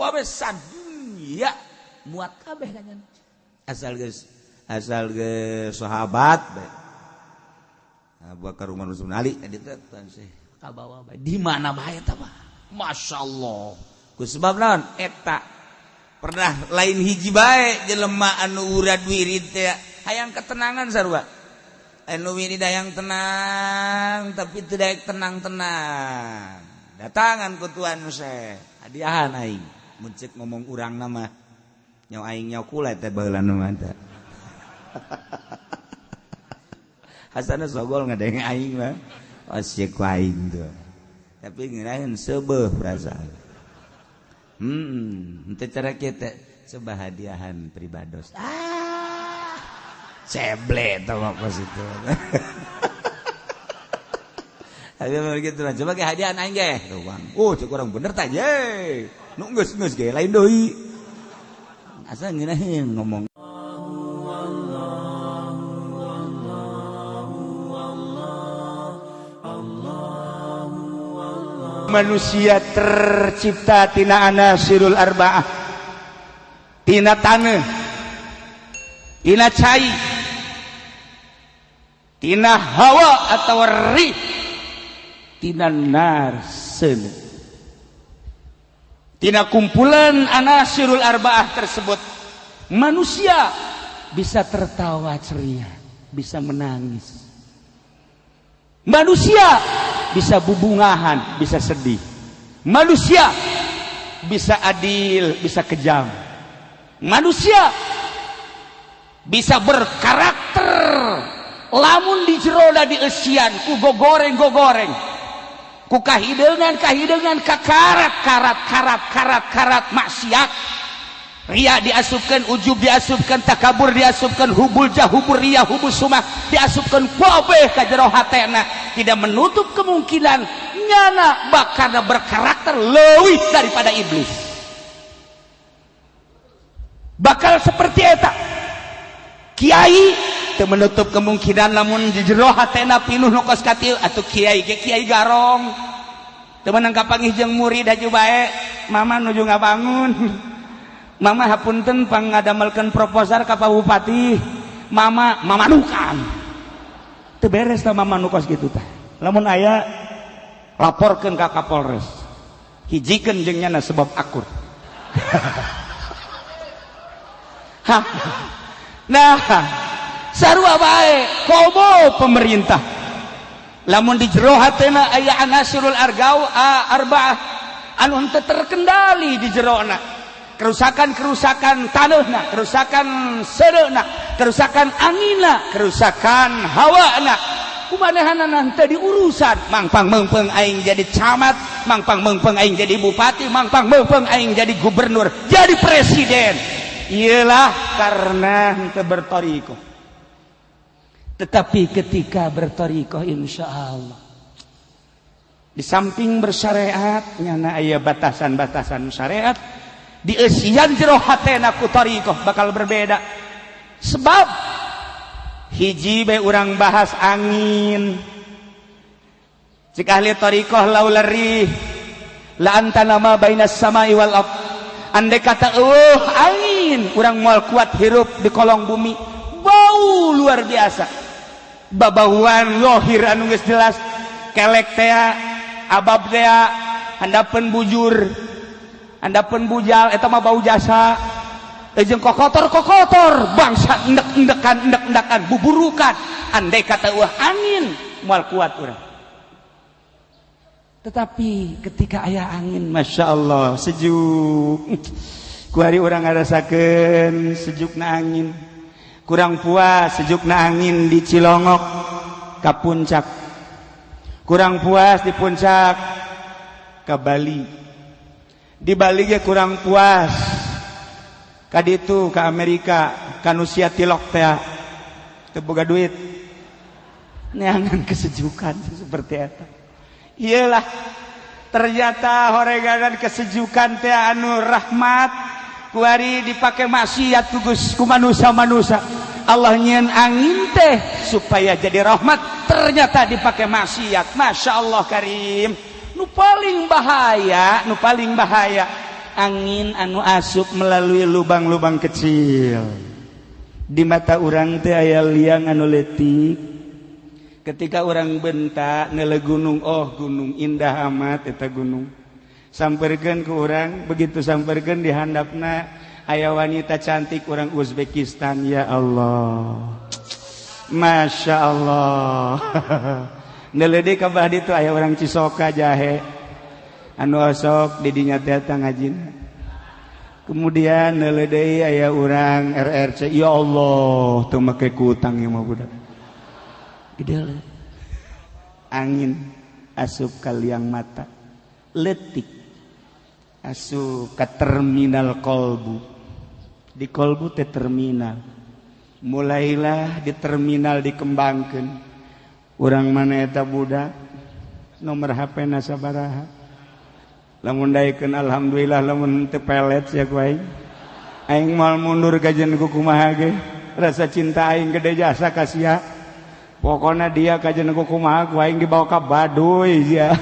Wabe sadunya muat kabeh kan asal geus sahabat bae. Abu Bakar, Umar, Utsman, Ali eta sih kabawa bae di mana bae eta mah. Masyaallah. Ku sebab naon eta pernah lain hiji bae jelema anu urad wirid teh hayang ketenangan sarua. Anu wirid hayang tenang tapi teu daek tenang-tenang. Datangan ku Tuan Syekh, hadiahan aing. Mun ceuk ngomong urang nama nyawa aing nyawa kula teh baheula nu mah teh. Hasana sogol ngadenge aing mah. Asyik ku aing tuh. Tapi ngeunaheun seubeuh perasaan. Henteu cara kieu teh coba hadiahan pribados. Ah. Ceble tah mah pas itu. Ayo gitu lah, coba ke hadiahan aing ge. Oh, cek urang bener tah ye. Nu geus geus ge lain deui. Asa ngeunaheun ngomong. Manusia tercipta tina anasirul arba'ah, tina taneuh, tina cai, tina hawa atau rih, tina nar seuneu. Tina kumpulan anasirul arba'ah tersebut manusia bisa tertawa ceria, bisa menangis. Manusia bisa bubungahan, bisa sedih. Manusia bisa adil, bisa kejam. Manusia bisa berkarakter. Lamun di jerona dieusian ku gogoreng-gogoreng, ku kahideungan-kahideungan, kakarat karat karat karat karat maksiat. Ria diasupkan, ujub diasupkan, takabur diasupkan, hubul jahubur ria, hubul sumah diasupkan kabeh ka jero hatena. Tidak menutup kemungkinan nyana bakal berkarakter leuwih daripada iblis. Bakal seperti eta. Kiai teu menutup kemungkinan lamun di jero hatena pinuh nu kos katil atuh kiai ge kiai garong. Teu meunang kapanggih jeung murid haju bae, mama nuju ngabangun. Mama hapunten pangadamelkeun proposal ka Pak Bupati. Mama mamanukan. Teu beres tah mama nu kos kitu tah. Lamun aya laporkeun ka Kapolres. Hijikeun jeung nyana sebab akur. Hah. Nah, sarua bae komo pemerintah. Lamun di jero hatena aya anasirul argau arba'ah anu henteu terkendali di jerona. Kerusakan-kerusakan tanahna, kerusakan sereuna, kerusakan anginna, kerusakan hawana. Kumanehanana henteu diurusan. Mangpang meungpeung aing jadi camat, mangpang meungpeung aing jadi bupati, mangpang meungpeung aing jadi gubernur, jadi presiden. Iyalah karena henteu bertorikoh. Tetapi ketika bertorikoh insya Allah di samping bersyariat nyana aya batasan-batasan syariat di eusian jero hatena ku thariqah bakal berbeda. Sebab hiji bae urang bahas angin. Cik ahli thariqah laula rih la antana ma bainas samai wal ard. Andai kata eueuh angin urang moal kuat hirup di kolong bumi. Bau luar biasa. Babauan lohir anu geus jelas. Kelek tea, abab tea, handapeun bujur. Handapeun bujal eta mah bau jasa. Jeung kokotor-kokotor bangsa endek-endekan endek-endekan buburukan. Andai kata eueuh angin moal kuat urang. Tetapi ketika aya angin Masya Allah sejuk. Kuari urang ngarasakeun sejukna angin. Kurang puas sejukna angin di Cilongok ka puncak. Kurang puas di puncak ka Bali. Di Bali ge kurang puas ka ditu ka Amerika ka Nusia tilok teh teu boga duit. Neangan kesejukan seperti eta. Iyalah ternyata horeganan kesejukan teh anu rahmat kuari dipake maksiat ku ku manusia-manusia. Allah nyieun angin teh supaya jadi rahmat ternyata dipake maksiat. Masya Allah karim. Nu paling bahaya, nu paling bahaya Angin anu asup melalui lubang-lubang kecil. Di mata urang teh aya liang anu leutik. Ketika urang bentak nele gunung, oh gunung indah amat eta gunung. Samperkeun ku urang, begitu samperkeun di handapna aya wanita cantik orang Uzbekistan, ya Allah. Masya Allah. Nele deui ka belah ditu aya orang Cisoka jahe. Anu osok di dinya teh ngajina. Kemudian neuleuh deui aya urang RRC, ya Allah, teu make kutang ieu mah budak. Gede. Angin asup ka liang mata. Leutik asup ka terminal kolbu. Di kolbu teh terminal. Mulailah di terminal dikembangkeun. Urang mana eta budak? Nomor HP na sabaraha? Lamun daekeun alhamdulillah, lamun teu pelet sia ku aing. Aing moal mundur kajen ku kumaha ge. Rasa cinta aing gede jasa ka sia. Pokona dia kajen ku kumaha ku aing dibawa ka Baduy sia.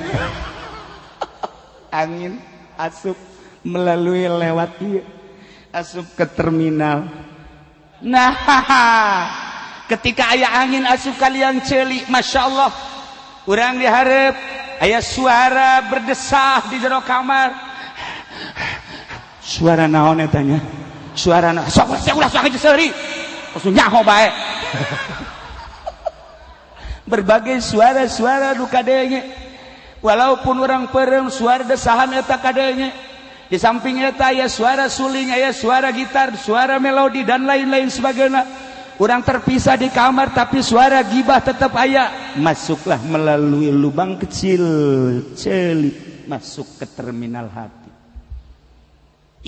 Angin asup melalui lewat ieu. Asup ke terminal. Nah, ketika aya angin asup ka liang ceuli, Masya Allah. Urang dihareup aya suara berdesah di jero kamar. Suara naon eta nya? Suara naon? Sok sok ulah sok seuri. Langsung nyaho bae. Berbagai suara-suara nu kadenge. Walaupun orang peureum suara desahan eta kadenge. Di samping eta aya suara suling, aya suara gitar, suara melodi dan lain-lain sebagainya. Orang terpisah di kamar tapi suara gibah tetap aya. Masuklah melalui lubang kecil celik masuk ke terminal hati.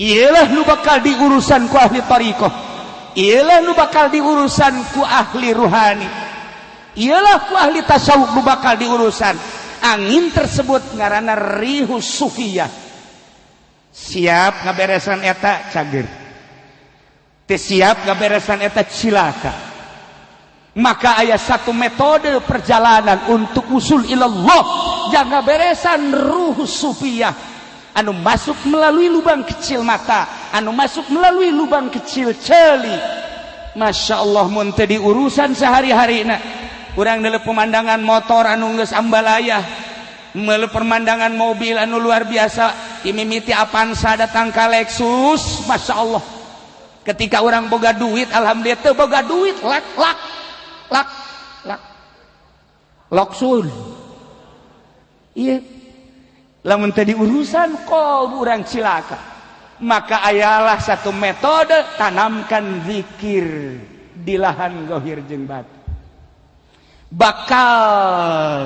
Iyalah nu bakal diurusan ku ahli thariqah. Iyalah nu bakal diurusan ku ahli ruhani. Iyalah ku ahli tasawuf nu bakal diurusan. Angin tersebut ngaranna rihus sufiyah. Siap ngaberesan eta cager. Teu siap ngaberesan eta cilaka. Maka aya satu metode perjalanan untuk usul ilallah, jangan beresan ruh sufiyah anu masuk melalui lubang kecil mata, anu masuk melalui lubang kecil ceuli. Masya Allah, mun teu diurusan sehari-hari na urang neuleuh pemandangan motor anu geus ambalayah, meuleuh pemandangan mobil anu luar biasa, imimiti Avanza datang ka Lexus, Masya Allah. Ketika orang boga duit, alhamdulillah, teu boga duit, lak lak lak lak loksul. Iya, lamun teu diurusan kolbu urang cilaka. Maka ayalah satu metode, tanamkan zikir di lahan gohir jeung batu. Bakal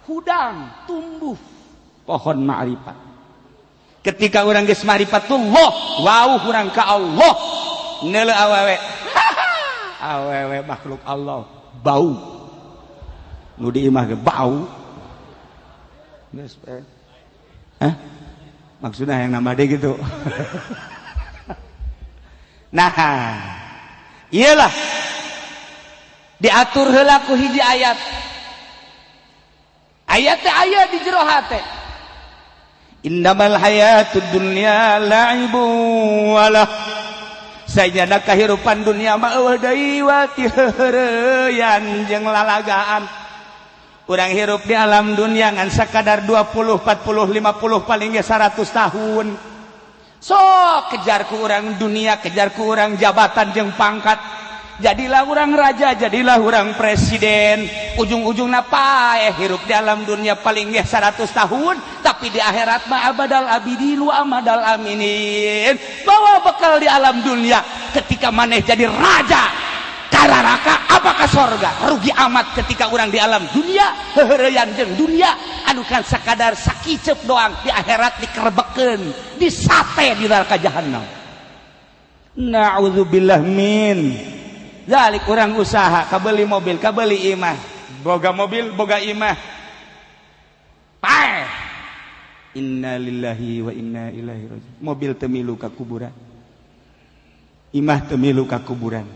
hudang tumbuh pohon ma'rifat. Ketika orang geus ma'rifatullah, wau urang ka Allah, neuleuh awewe. Awewe makhluk Allah, bau. Nu di imah ge bau. Geus Hah? Maksudnya yang nambah deh gitu. Nah, iyalah diatur heula ku hiji ayat. Ayat teh aya di jero hate. Innamal hayatud dunya la'ibun walah. Sajana kahirupan dunia mah eueuh deui wa tiheureyan jeung lalagaan. Urang hirup di alam dunia ngan sakadar 20, 40, 50 paling ge 100 tahun. So kejar ku urang dunia, kejar ku urang jabatan jeung pangkat. Jadilah orang raja, jadilah orang presiden. Ujung-ujungna paeh hirup di alam dunia paling ge 100 tahun, tapi di akhirat mah abadal abidin wa amadal aminin. Bawa bekal di alam dunia ketika maneh jadi raja kararaka apakah sorga. Rugi amat ketika orang di alam dunia heuheureyan jeung dunia anu kan sakadar sakiceup doang, di akhirat dikerebekeun, disate di neraka jahanam. Na'udzubillah min zalik. Urang usaha kabeli mobil, kabeli imah, boga mobil, boga imah, paeh. Innalillahi wa inna ilaihi raji'un. Mobil teu milu ka kuburan, imah teu milu ka kuburan,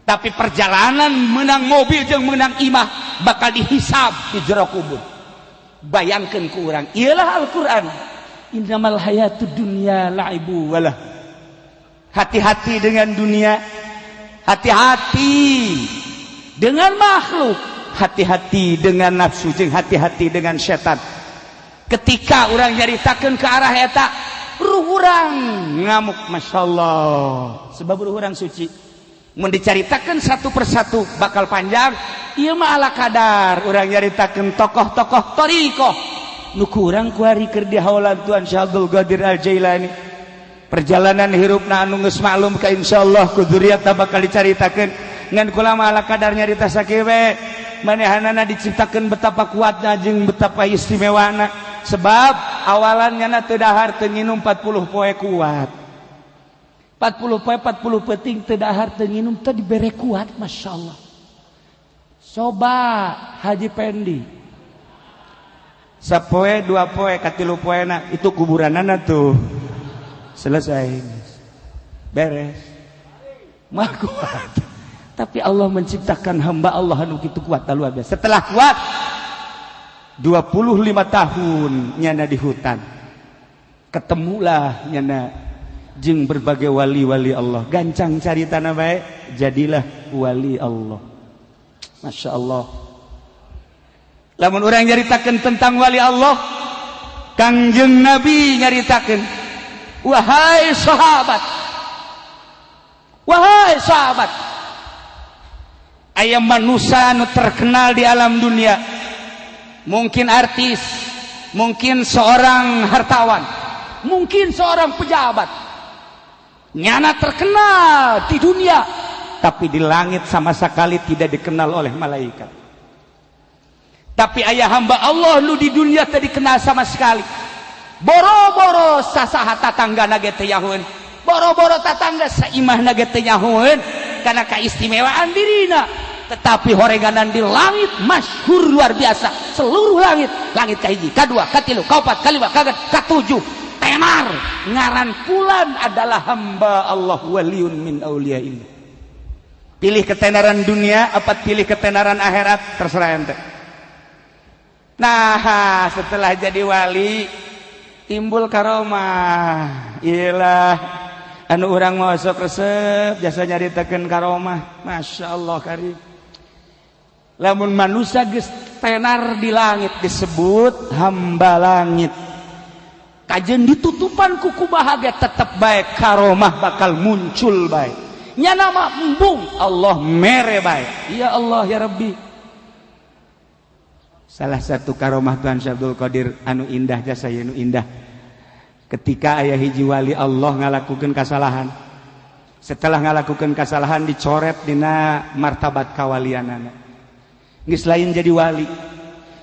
tapi perjalanan menang mobil jeung menang imah bakal dihisab di jero kubur. Bayangkeun ku urang, iyalah Al-Qur'an. Innamal hayatud dunya la'ibu walah. Hati-hati dengan dunia, hati-hati dengan makhluk, hati-hati dengan nafsu, jeung hati-hati dengan setan. Ketika orang nyaritakeun ke arah eta, ruh urang ngamuk, Masya Allah. Sebab ruh urang suci. Mun dicaritakeun satu persatu bakal panjang. Ieu mah ala kadar urang nyaritakeun tokoh-tokoh thariqah nu kurang kuari keur dihaulan Tuan Syekh Abdul Qadir Al Jailani. Perjalanan hirupna anu geus maklum ka insyaallah ku dzurriatna bakal dicaritakeun. Ngan kula mah ala kadar nyarita sakieu we. Manehanana diciptakeun betapa kuatna jeung betapa istimewana. Sebab awalannya na teu dahar teu nginum 40 poe kuat. 40 poe 40 peuting teu dahar teu nginum teu dibere kuat, Masya Allah. Coba Haji Pendi sapoe dua poe katilu poena itu kuburanana tuh selesai, beres mah kuat. Tapi Allah menciptakan hamba Allah anu kitu kuat luar biasa. Setelah kuat 25 tahun nyana di hutan, ketemulah nyana jeung berbagai wali-wali Allah. Gancang caritana bae, jadilah wali Allah. Masya Allah. Lamun urang nyaritakeun tentang wali Allah, Kangjeng Nabi nyaritakeun, wahai sahabat, wahai sahabat, aya manusia nu terkenal di alam dunia, mungkin artis, mungkin seorang hartawan, mungkin seorang pejabat, nyana terkenal di dunia, tapi di langit sama sekali tidak dikenal oleh malaikat. Tapi aya hamba Allah lu di dunia teu dikenal sama sekali, boro-boro sasaha tatanggana ge teu nyahoeun, boro-boro tatangga saimahna ge teu nyahoeun karena keistimewaan dirina. Tetapi horeganan di langit masyhur luar biasa. Seluruh langit, langit kahiji, kadua, katilu, kaopat, kalima, kagenep, katujuh, tenar ngaran pulan adalah hamba Allah, waliun min auliyaillah. Pilih ketenaran dunia apa pilih ketenaran akhirat, terserah ente. Nah, setelah jadi wali timbul karomah. Iyalah anu urang mau sok resep jasa nyaritakeun karomah. Masya Allah karim. Lamun manusia geus tenar di langit disebut hamba langit. Kajen ditutupan kuku bahagia tetep baik karomah bakal muncul baik. Nya nama embung Allah mere baik. Ya Allah ya Rabbi. Salah satu karomah Tuhan Syekh Abdul Qadir anu indah jasa anu indah. Ketika aya hiji wali Allah ngalakukeun kasalahan. Setelah ngalakukeun kasalahan dicoret dina martabat kawalianana. Geus lain jadi wali.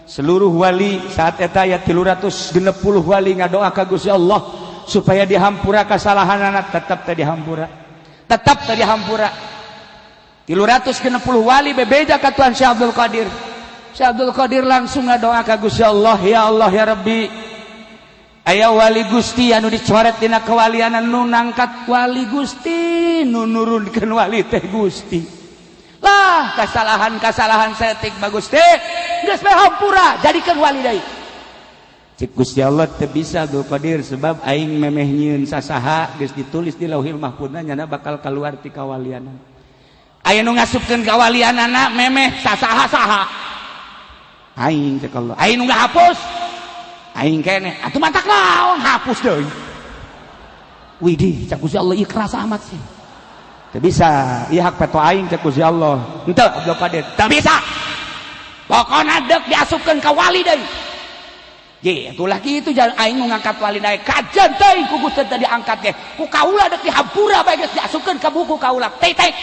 Seluruh wali saat eta aya 360 wali ngadoa ka Gusti Allah supaya dihampura kasalahanana, tetep teh dihampura. Tetep teh dihampura. 360 wali bebeja ka Tuhan Syekh Abdul Qadir. Syekh Abdul Qadir langsung ngadoa ka Gusti Allah, ya Allah ya Rabbi, aya wali Gusti anu dicoret dina kewalianan, nu nangkat wali Gusti, nu nurunkeun wali teh Gusti. Lah kasalahan-kasalahan saeutik mah Gusti geus bae hampura, jadikeun wali deui. Cik Gusti Allah teu bisa Abdul Qadir, sebab aing memeh nyieun sasaha geus ditulis di Lauhil Mahfuzna nyana bakal keluar ti kawalianan. Aya nu ngasupkeun kawalianana memeh sasaha saha. Aing cek Allah, aing nu ngahapus aing keneh atuh matak naon hapus deui. Widih cek Gusti Allah, ieu keras amat sih. Teu bisa, ieu hak peto aing cek Gusti Allah. Henteu Abdul Qadir, teu bisa. Pokona deuk diasupkeun ka wali deui. Ye, atulah kitu jalan aing nu ngangkat wali deui. Kajen teuing ku Gusti teu diangkat ge. Ku kaula deuk dihampura bae geus diasupkeun ka buku kaula. Titik.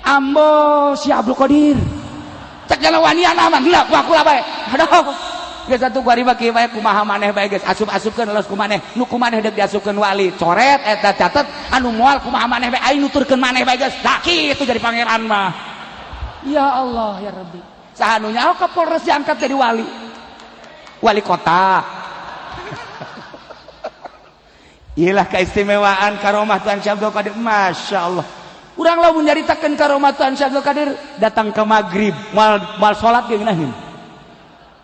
Ambo si Abdul Qadir. Cek jalan wanian aman lah ku aku lah bae. Aduh. Geus atuh kuari mah kieu bae kumaha maneh bae geus asup-asupkeun los ku maneh. Nu ku maneh deuk diasupkeun wali. Coret eta catet anu moal kumaha maneh bae aing nuturkeun maneh bae geus. Tah kitu jadi pangeran mah. Ya Allah ya Rabbi. Saha nu nyaho ka Polres diangkat jadi wali. Wali kota. Iyalah keistimewaan karomah Tuhan Syekh Abdul Qadir. Masya Allah. Urang lamun nyaritakeun karomah Tuhan Syekh Abdul Qadir datang ke maghrib mal salat ge ngeunaheun.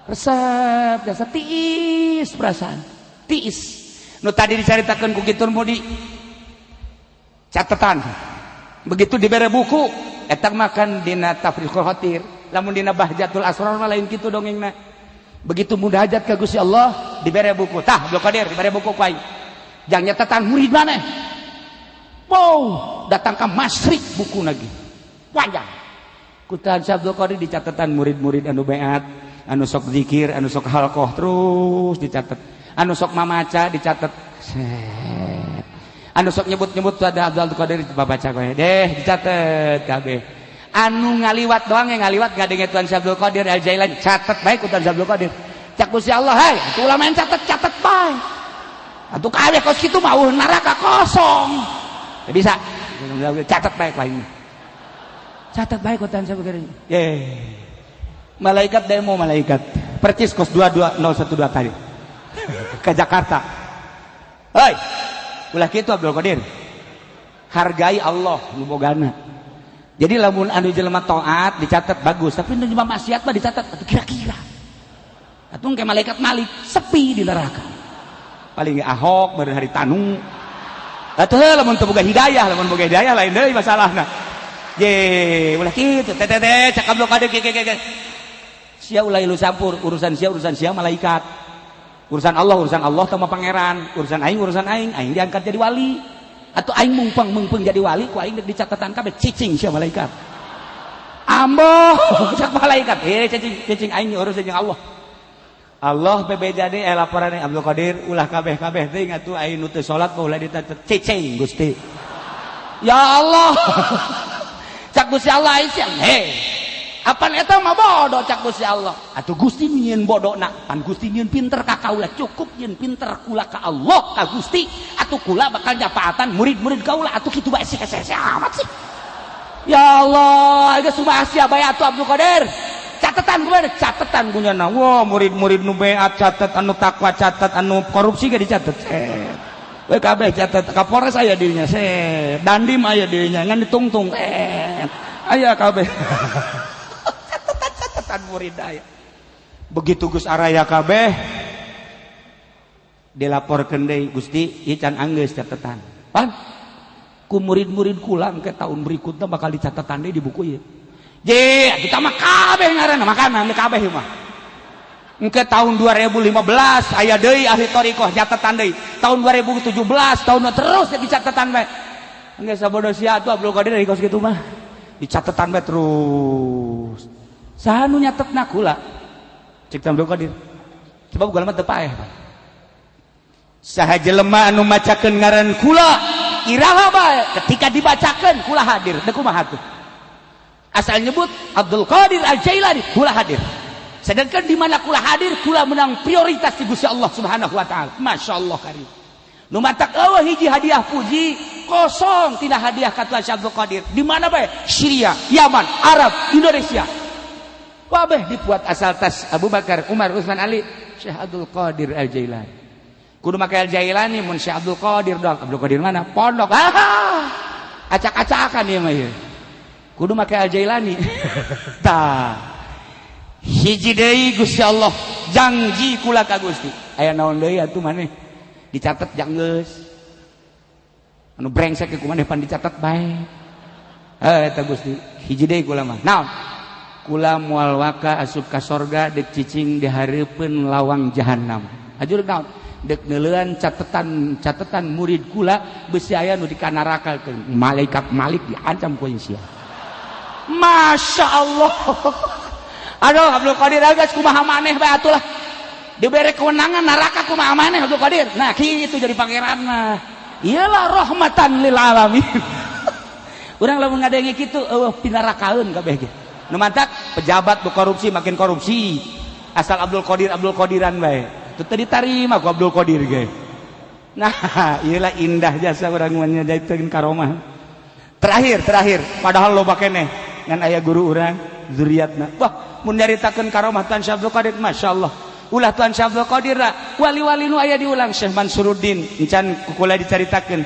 Resep biasa tiis perasaan. Tiis nu tadi dicaritakeun ku kitur mudi catatan. Begitu dibere buku eta makan dina Tafriqul Khatir, lamun dina Bahjatul Asrar mah lain kitu dongengna. Begitu munajat ka Gusti Allah dibere buku, tah Abdul Qadir dibere buku ku aing. Jang nyatatan murid maneh. Wow, datang ka Masyrik buku lagi. Panjang. Ku Tuan Abdul Qadir dicatatan murid-murid anu beat, anu sok zikir, anu sok halqoh terus dicatat. Anu sok mamaca dicatat. Set. Anu sok nyebut-nyebut ada Abdul Qadir babaca kowe deh dicatet kabeh. Anu ngaliwat doang yang ngaliwat ngadenge Tuan Syekh Abdul Qadir Al Jailani catet bae ku Tuan Syekh Abdul Qadir. Cak Gusti Allah, hei, atuh ulama yang catet-catet bae. Atuh kabeh kos kitu mah eueuh neraka kosong. Teu bisa. Catet bae ku aing. Catet bae ku Tuan Syekh Abdul Qadir. Ye. Malaikat demo malaikat. Percis kos 22012 tadi. Ke Jakarta. Hei. Ulah kitu Abdul Qadir. Hargai Allah nu bogana. Jadi lamun anu jelema taat dicatat bagus, tapi nu jelema maksiat mah dicatat atuh kira-kira. Atuh ke malaikat Malik sepi di neraka. Paling Ahok beureun hari tanu. Atuh lamun teu boga hidayah, lamun boga hidayah lain deui masalahna. Ye, ulah kitu teh teh teh cak Abdul Qadir ke ke ke. Sia ulah ilu campur, urusan sia malaikat. Urusan Allah sama pangeran, urusan aing, aing diangkat jadi wali. Atau aing mungpeng-mungpeng jadi wali, ku aing dicatatan kabeh cicing sia malaikat. Ambo, cak malaikat, cicing aing urusan jeung Allah. Allah bebeja deui laporan Abdul Qadir ulah kabeh-kabeh teuing atuh aing nu teu salat mah ulah dicatet cicing Gusti. Ya Allah. Cak Gusti Allah aing sia, heh. Apan eta mah bodoh cak Gusti Allah. Atuh Gusti nyieun bodona, pan Gusti nyieun pinter ka kaula, cukup nyieun pinter kula ka Allah ka Gusti. Atuh kula bakal nyapaatan murid-murid kaula atuh kitu bae sih amat sih. Ya Allah, geus kumaha sia bae atuh Abdul Qadir. Catatan kumaha catatan kunyana. Wah, murid-murid nu beat catat, anu takwa catat, anu korupsi ge dicatet. We kabeh catat, Kapolres aya dirinya, set. Dandim aya dirinya, ngan ditungtung. Aya kabeh. Catatan murid aya. Begitu Gus Araya kabeh dilaporkeun deui Gusti, ieu can anggeus catatan. Pan ku murid-murid kula ke tahun berikutnya bakal dicatatan deui di buku ieu. Je, kita mah kabeh ngaranna makanan kabeh ieu mah. Engke tahun 2015 aya deui ahli thariqah catatan deui. Tahun 2017 tahun terus dicatatan bae. Engke sabodo sia atuh Abdul Qadir kos kitu mah. Dicatatan bae terus. Saha nu nyatetna kula? Cek Abdul Qadir. Sebab kula mah teu paeh. Saha jelema anu macakeun ngaran kula iraha bae ketika dibacakeun kula hadir. Deuk kumaha tuh? Asal nyebut Abdul Qadir Al-Jailani kula hadir. Sedangkan di mana kula hadir kula menang prioritas di Gusti Allah Subhanahu wa taala. Masyaallah karim. Nu matak eueuh hiji hadiah puji kosong tina hadiah ka Tuan Syekh Abdul Qadir. Di mana bae? Syria, Yaman, Arab, Indonesia. Wabeh dibuat asal tas Abu Bakar, Umar, Utsman, Ali, Syekh Abdul Qadir Al-Jailani. Kudu make Al-Jailani mun Syekh Abdul Qadir doang. Abdul Qadir mana? Pondok. Ah, acak-acakan ieu mah ieu. Kudu make Al-Jailani. Tah. Hiji deui Gusti Allah janji kula ka Gusti. Aya naon deui atuh maneh? Dicatet jang geus. Anu brengsek ku maneh pan dicatet bae. Heuh eta Gusti. Hiji deui kula mah. Naon? Kula moal waka asup ka sorga dek cicing di hareupeun lawang jahanam. Ajur naon? Dek neuleuan catatan murid kula beusi aya nu dikanaraka malaikat Malik diancam ku sia. Masya Allah. Aduh Abdul Qadir geus kumaha maneh bae atuh lah. Dibere kewenangan neraka kumaha maneh Abdul Qadir. Nah kitu jadi pangeran mah. Iyalah rahmatan lil alamin. Urang lamun ngadenge kitu eueuh pinarakaeun kabeh ge. Nu mantak pejabat nu korupsi makin korupsi. Asal Abdul Qadir Abdul Qadiran bae. Itu teu ditarima ku Abdul Qadir ge. Nah, iyalah indah jasa urang mah nyajaikeun karomah. Terakhir padahal loba keneh ngan aya guru urang zuriatna. Wah, mun nyaritakeun karomah Tuan Syekh Abdul Qadir masyaallah. Ulah Tuan Syekh Abdul Qadir wali-wali nu aya diulang Syekh Mansuruddin encan kula dicaritakeun.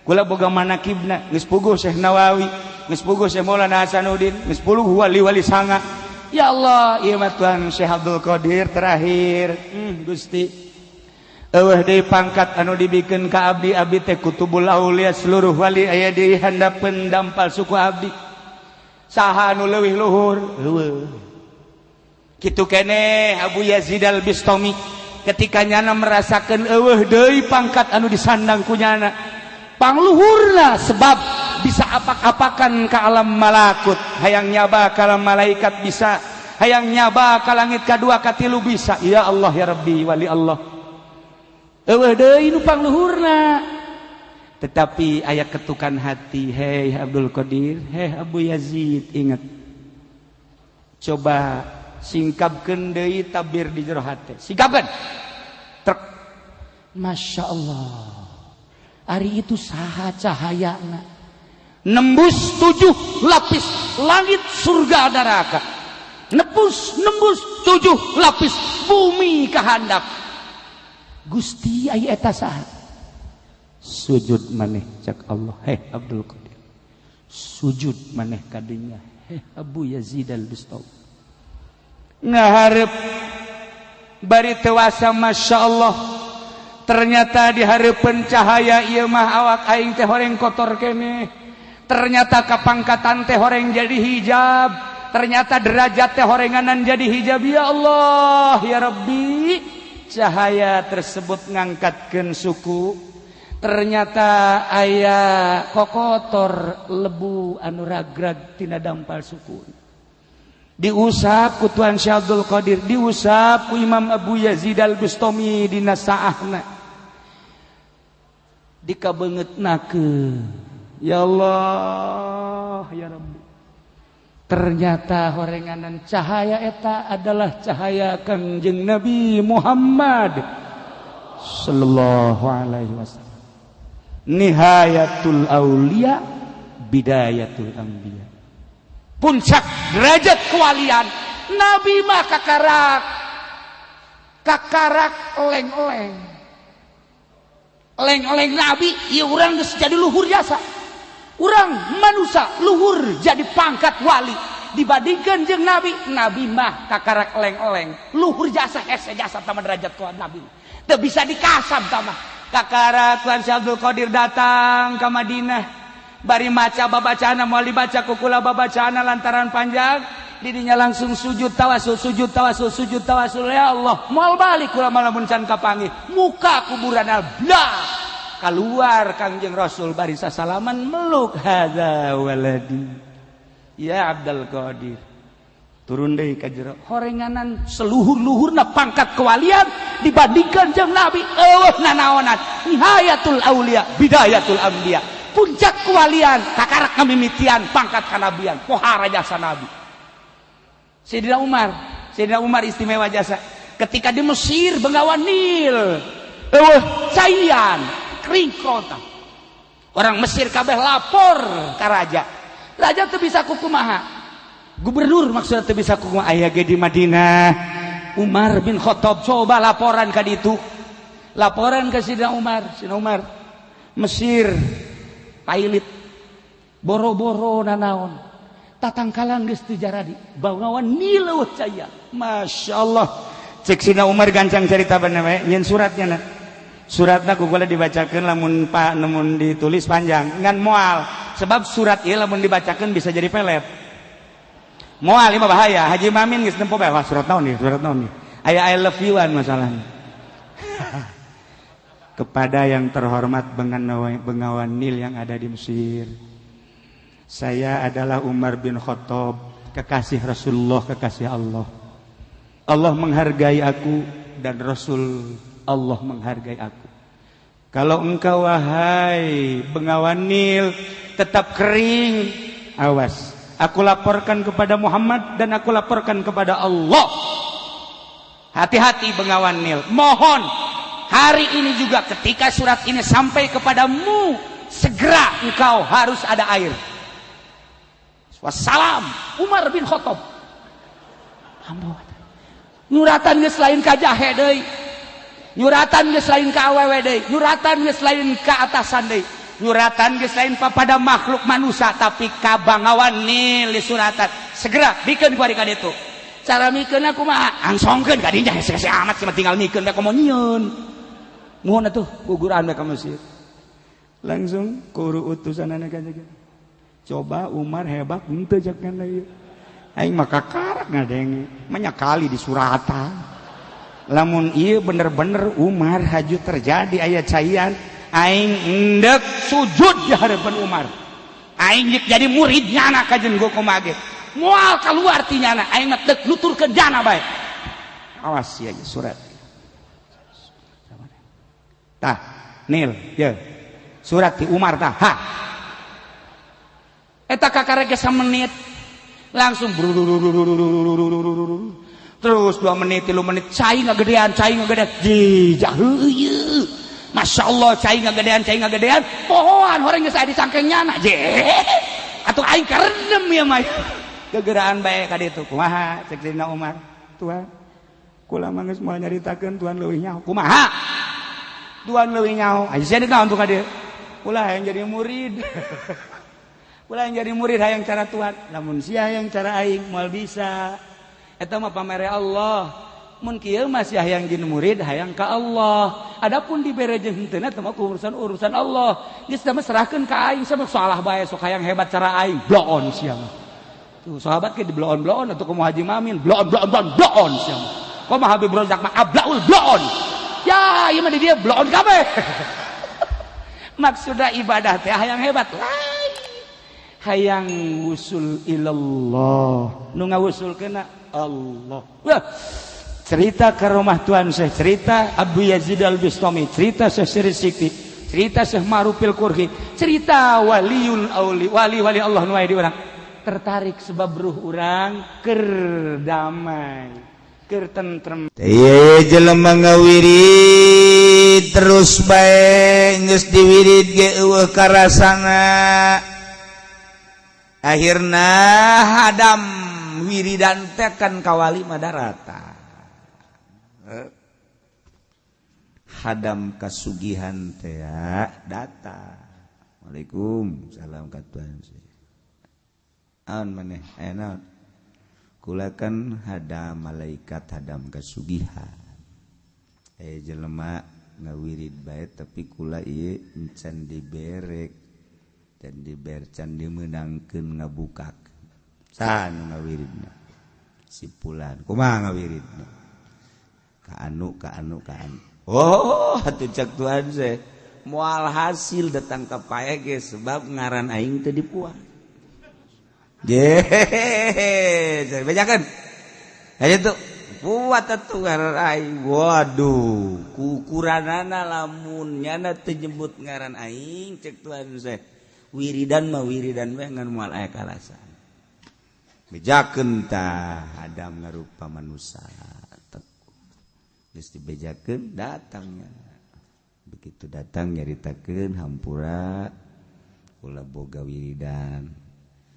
Kula boga manakibna geus puguh Syekh Nawawi, geus puguh Syekh Maulana Hasanuddin, geus puguh wali-wali sanga. Ya Allah, ieu mah Tuan Syekh Abdul Qadir terakhir. Gusti. Eueuh deui pangkat anu dibikeun ka abdi, abdi teh kutubul aulia, seluruh wali aya di handapeun dampal suku abdi. Saha anu leuwih luhur? Eueuh. Kitu keneh Abu Yazid Al-Bistami ketika nyana merasakeun eueuh deui pangkat anu disandang ku nyana, pangluhurna, sebab bisa apak-apakan ke alam malakut, hayang nyaba ka alam malaikat bisa, hayang nyaba ka langit kadua katilu bisa. Ya Allah, ya Rabbi, wali Allah, eueuh deui nu pangluhurna. Tetapi aya ketukan hati, "Hei Abdul Qadir, hei Abu Yazid, ingat, coba singkapkeun deui tabir di jero hate, singkapkeun." Trek, Masya Allah, ari itu saha cahayana nembus tujuh lapis langit, surga, neraka, nembus nembus tujuh lapis bumi ke handap. Gusti, aya eta saha? Sujud maneh, cak Allah. Heh Abdul Qadir, sujud maneh kadinya. Heh Abu Yazid Al-Bistami, ngaharep bari tewasa. Masya Allah, ternyata di hareupeun cahaya ieu mah awak aing teh horeng kotor keneh. Ternyata kapangkatan teh horeng jadi hijab, ternyata derajat teh horenganan jadi hijab. Ya Allah, ya Rabbi, cahaya tersebut ngangkatkeun suku, ternyata aya kokotor lebu anu ragrag tina dampal suku, diusap ku Tuan Syekh Abdul Qadir, diusap ku Imam Abu Yazid Al-Bustami dina saahna, dikabeungeutnakeun. Ya Allah, ya Rabbi, ternyata horenganan cahaya eta adalah cahaya Kangjeng Nabi Muhammad sallallahu alaihi wasallam, nihayatul aulia, bidayatul anbiya, puncak derajat kewalian. Nabi mah kakarak kakarak oleng-oleng oleng-oleng Nabi ya. Urang geus jadi luhur jasa, urang manusia luhur jadi pangkat wali dibandingkan jeung Nabi. Nabi mah kakarak oleng-oleng, luhur jasa, hese jasa tama derajat kuat Nabi, teu bisa dikasab tama. Kakarak Tuan Syekh Abdul Qadir datang ke Madinah, bari maca babacana, moal dibaca ku kula babacana lantaran panjang. Didinya langsung sujud tawasul, sujud tawasul, sujud tawasul. Ya Allah, moal balik kula lamun can kapanggih muka kuburan. Blah, keluar Kangjeng Rasul, bari sasalaman, meluk. Hadza waladi ya Abdul Qadir. Turun deui ka jero, horenganan seluhur-luhurna pangkat kewalian dibandingkan jeung Nabi eueuh nanaonan. Nihayatul aulia, bidayatul anbiya, puncak kewalian kakarak ngamimitian pangkat kanabian. Pohara jasa Nabi. Sayyidina Umar, Sayyidina Umar istimewa jasa. Ketika di Mesir, Bengawan Nil eueuh caian, kering kota, orang Mesir kabeh lapor ka raja. Raja tuh bisa kukumaha, gubernur maksudnya tuh bisa kukumaha. Aya ge di Madinah Umar bin Khattab. Coba laporan ka ditu, laporan ke Sayyidina Umar. Sayyidina Umar, Mesir pailit, boro-boro nanaon, tatangkalan geus teu jaradi, Bengawan Nil eueuh caya. Masya Allah, cek Sayyidina Umar, gancang cerita bener we nyeun suratnya. Na suratna ku kula dibacakeun, lamun pak namun ditulis panjang ngan moal, sebab surat ieu lamun dibacakeun bisa jadi pelet. Moal, ieu mah bahaya. Haji Mamin geus nempo bae, wah, surat naon nih, surat naon nih, aya I love you an masalahnya. Kepada yang terhormat Bengawan Nil yang ada di Mesir. Saya adalah Umar bin Khattab, kekasih Rasulullah, kekasih Allah. Allah menghargai aku dan Rasul Allah menghargai aku. Kalau engkau, wahai Bengawan Nil, tetap kering, awas. Aku laporkan kepada Muhammad dan aku laporkan kepada Allah. Hati-hati, Bengawan Nil. Mohon hari ini juga ketika surat ini sampai kepadamu, segera engkau harus ada air. Wassalam, Umar bin Khattab. Nyuratan geus lain ka jahe deui. Nyuratan geus lain ka awewe deui. Nyuratan geus lain ka atasan deui. Nyuratan geus lain pada makhluk manusia, tapi ka Bangawan Nil suratan. Segera bikeun ku ka ditu. Cara mikeun kumaha? Angsongkeun ka dinya, hese-hese amat sih, tinggal mikeun bae, komo nyieun. Muhun atuh guguran ka Mesir. Langsung kuru utusanana ka coba Umar hebat henteu cek kana ieu. Aing mah kakarak ngadenge, banyak kali di suratan. Lamun ieu bener-bener Umar haju terjadi aya caian, aing endek sujud di hadapan Umar. Aing jadi murid nyana kajen gua kumaha ge. Moal kaluar ti nyana, aing mah deuk nuturkeun jana bae. Awas ya surat. Tah, nil, ye. Surat ti Umar tah. Ha. Eta kakarek menit langsung terus 2 menit 3 menit cai ngagedean jijah heueuh. Masya Allah cai ngagedean pohoan horeng geus aya disangkeng nyana je. Atuh aing karendem ieu mah. Gegeraan bae ka ditu. Kumaha cek Sayyidina Umar? Tuhan, kula mah geus moal nyaritakeun Tuhan leuwih nyaho. Kumaha? Tuhan leuwih nyaho. Aya sia naon tuh ka dieu? Kula hayang jadi murid. Kula hayang jadi murid hayang cara Tuhan. Lamun sia hayang cara aing moal bisa. Eta mah pamere Allah. Mun kieu mah sia hayang jadi murid hayang ka Allah. Adapun dibere jeung henteu eta mah urusan Allah. Geus mah serahkeun ka aing sama salah bae sok hayang hebat cara aing. Bloon sia mah. Tuh sahabat ke di bloon-bloon atau kumaha Haji Mamin bloon-bloon-bloon sia mah. Kumaha Habib Rozak mah ablaul bloon. Ya, ieu mah di dia bloon kabeh. Maksudna ibadah teh hayang hebat. Lain. Hayang wusul ilallah. Nu ngawusulkeunna Allah. Wah. Cerita ke rumah Tuan Syekh, cerita Abu Yazid Al-Bistami, cerita Syekh Siri Sikti, cerita Syekh Ma'rufil Qurhi, cerita waliul auli, wali-wali Allah nu aya di urang. Tertarik sebab ruh urang keur damai, keur tentrem. Ieu jelema ngawirid terus bae geus diwirid ge eueuh karasana. Akhirna hadam wiridan teh kan kawali madarata. Hadam kasugihan teh datang. Waalaikum salam ka Tuhan. Aon maneh aya naon? Kula kan hadam malaikat hadam kasugihan. Jelema ngawirid bae tapi kula ieu encan diberek dan dibercan dimenangkeun ngabukakeun. Saha nu ngawiridna? Si pulan. Kumaha ngawiridna? Ka anu ka anu ka anu. Oh, atuh cek Tuhan seh. Moal hasil datang ka pae ge sebab ngaran aing teu dipuah. Je, bejakeun. Ayo tuh buat atuh ngaran aing. Waduh, kukuranana lamun nyana teu nyebut ngaran aing cek Tuhan seh. Wiridan mah wiridan we ngan moal aya kalasan. Bejakeun tah Adam ngarupa manusia. Geus dibejakeun datangnya. Begitu datang nyaritakeun hampura kula boga wiridan.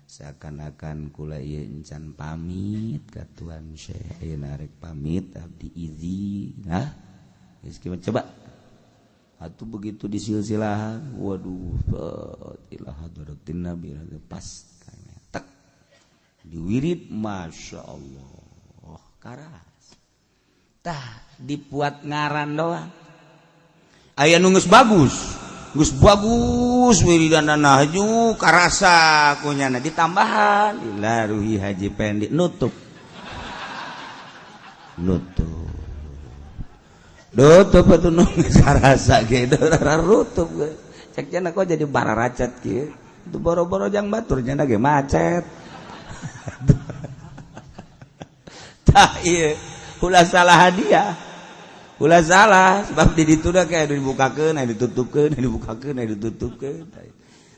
Seakan-akan kula ieu encan pamit ka Tuan Syekh, ayeuna rek pamit abdi izin. Nah, geus coba. Atuh begitu disilsilahan, waduh, ilah hadratin Nabi pas tek diwirid, masya Allah, karas. Tah dibuat ngaran doang. Aya nu geus bagus, geus bagus wiridanana haju karasa kunyana ditambahan ila ruhi Haji Pendi nutup. Nutup. Nutup atuh nu geus karasa ge rutup. Cek cenah kok jadi bararacat kieu. Itu boro-boro jang batur cenah ge macet. Tah ieu ulah salah hadiah. Ulah salah sebab di ditu da kayak dibukakeun, aya ditutupkeun, aya dibukakeun, aya ditutupkeun.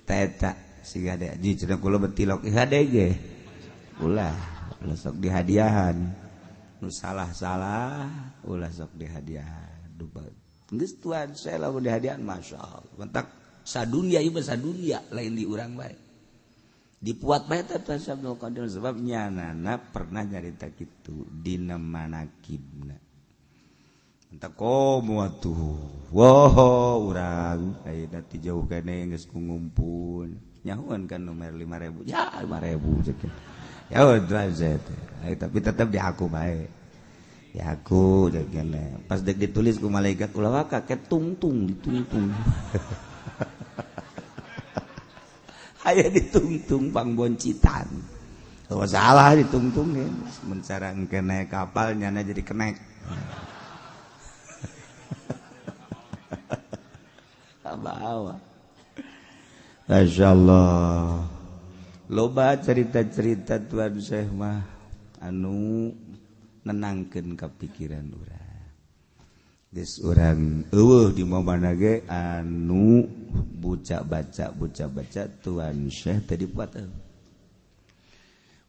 Tah eta siga de ji cenah kula betilok hade ge. Ulah, ulah sok dihadiahan. Nu salah-salah ulah sok dihadiahan. Duh geus Tuhan saya lamun dihadiahan masyaallah. Mentak sadunia ieu mah sadunia lain di urang bae. Dipuat bae teh Tuan Abdul Qadir sebab nyanana pernah nyarita kitu dina manakibna. Entah komo atuh. Wow, urang ayeuna ti jauh kene geus ngumpul. Nyahuan kan nomor 5000. Ya 5000 cek. Ya udah saya teh. Tapi tetep di aku bae. Ya aku pas dek ditulis ku malaikat ulah waka ke tungtung ditungtung. Aya ditungtung pangboncitan. Oh, salah ditungtung ya. Mencara engke naik kapal nyana jadi kenek. Bawa. Masya Allah. Loba cerita-cerita Tuan Syekh mah anu nenangkeun kapikiran urang. Geus urang eueuh di mana ge anu buca baca Tuan Syekh tadi buat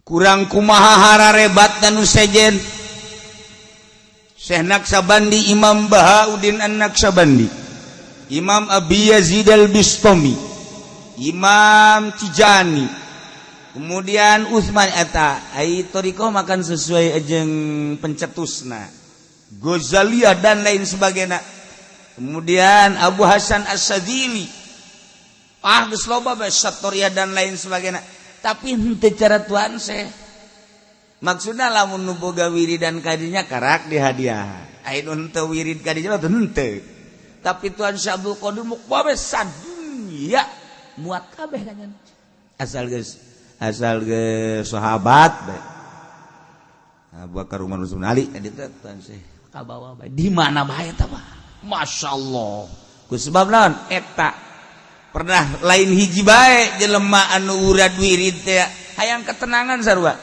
kurang kumaha hararebat nu sejen. Syekh Naqsabandi, Imam Bahauddin An-Naqsabandi, Imam Abi Yazid Al-Bistami, Imam Tijani, kemudian Utsman eta ai thariqah makan sesuai jeung pencetusna, Ghazaliyah dan lain sebagainya. Kemudian Abu Hasan As-Sadzili, ah geus loba bae Satoriyah dan lain sebagainya. Tapi henteu cara Tuan Syekh. Maksudna lamun nu boga wiridan kadinya karak di hadiah. Ai nu henteu wirid kadinya mah henteu. Tapi Tuan Syekh Abdul Qadir muk bae sadunya muat kabeh kan. Asal geus sahabat bae. Abu Bakar, Umar, Utsman, Ali eta Tuan Syekh kabawa bae. Di mana bae eta mah? Masyaallah. Ku sebab naon? Eta pernah lain hiji bae jelema anu urad wirid teh hayang ketenangan sarua.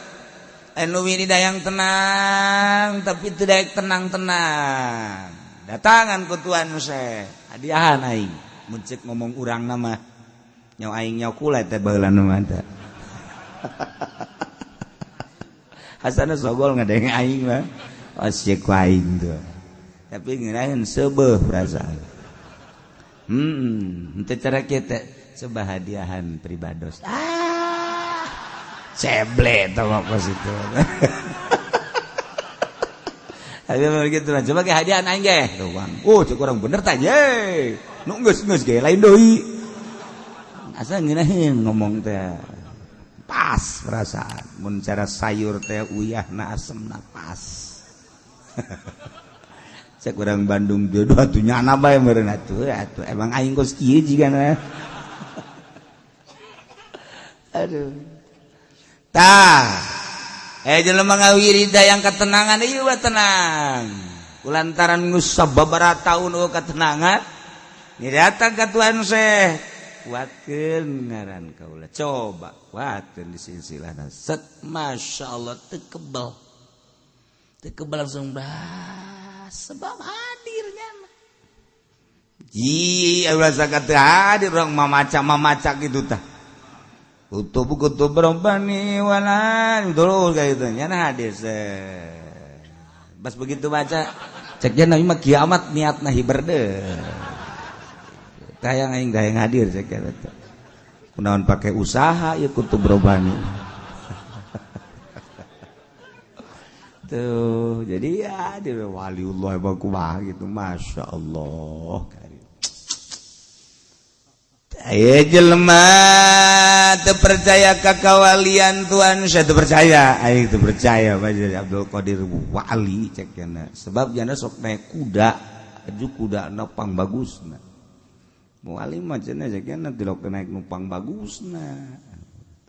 Anu wirid hayang tenang tapi teu daek tenang-tenang. Datangan ku Tuan Syekh, hadiahan aing. Mun ceuk ngomong urang nama nyawa aing nyawa kula teh baheula nu mah teh. Hasana sogol ngadenge aing mah. Asik ku aing tuh. Tapi ngeunaheun seubeuh perasaan. Henteu cara kieu teh coba hadiahan pribados. Ah. Ceble tah mah pas itu. Ayo begitu lah. Coba ke hadiahan aing ge. Doang. Oh, cek urang bener tah ye. Nu geus ge lain deui. Asa ngeunaheun ngomong teh. Pas perasaan. Mun cara sayur teh uyahna asemna pas. Cek urang Bandung jodoh atuh nyana bae meureun atuh atuh emang aing kos kieu jigana. Aduh. Tah. Jelema ngawirid yang ketenangan ieu tenang. Kulantaran geus sababaraha taun eueuh ketenangan, ni datang ka Tuan Syekh. Kuatkeun ngaran kaula. Coba kuatkeun di silsilahna. Set masyaallah teu kebel. Teu kebel langsung bah sebab hadirnya. Ji, ulah sakat hadir urang mamaca-mamaca kitu tah. Kutub-kutub robbani walan terus kayak gitu nyana hadis. Pas begitu baca ceknya nabi mah kiamat niatna hiber deh. Tayang aing hayang hadir cek eta. Kunaon pakai usaha ya kutub robbani. Tuh, jadi ya dia waliullah emang kumaha gitu, masya Allah. Ayo jelema teu percaya ka kawalian Tuhan, saya teu percaya, aing teu percaya Pak Abdul Qadir wali cek jana. Sebab jana sok naik kuda, aju kudana pang bagusna. Wali mah cenah cek jana tilok naik numpang bagusna.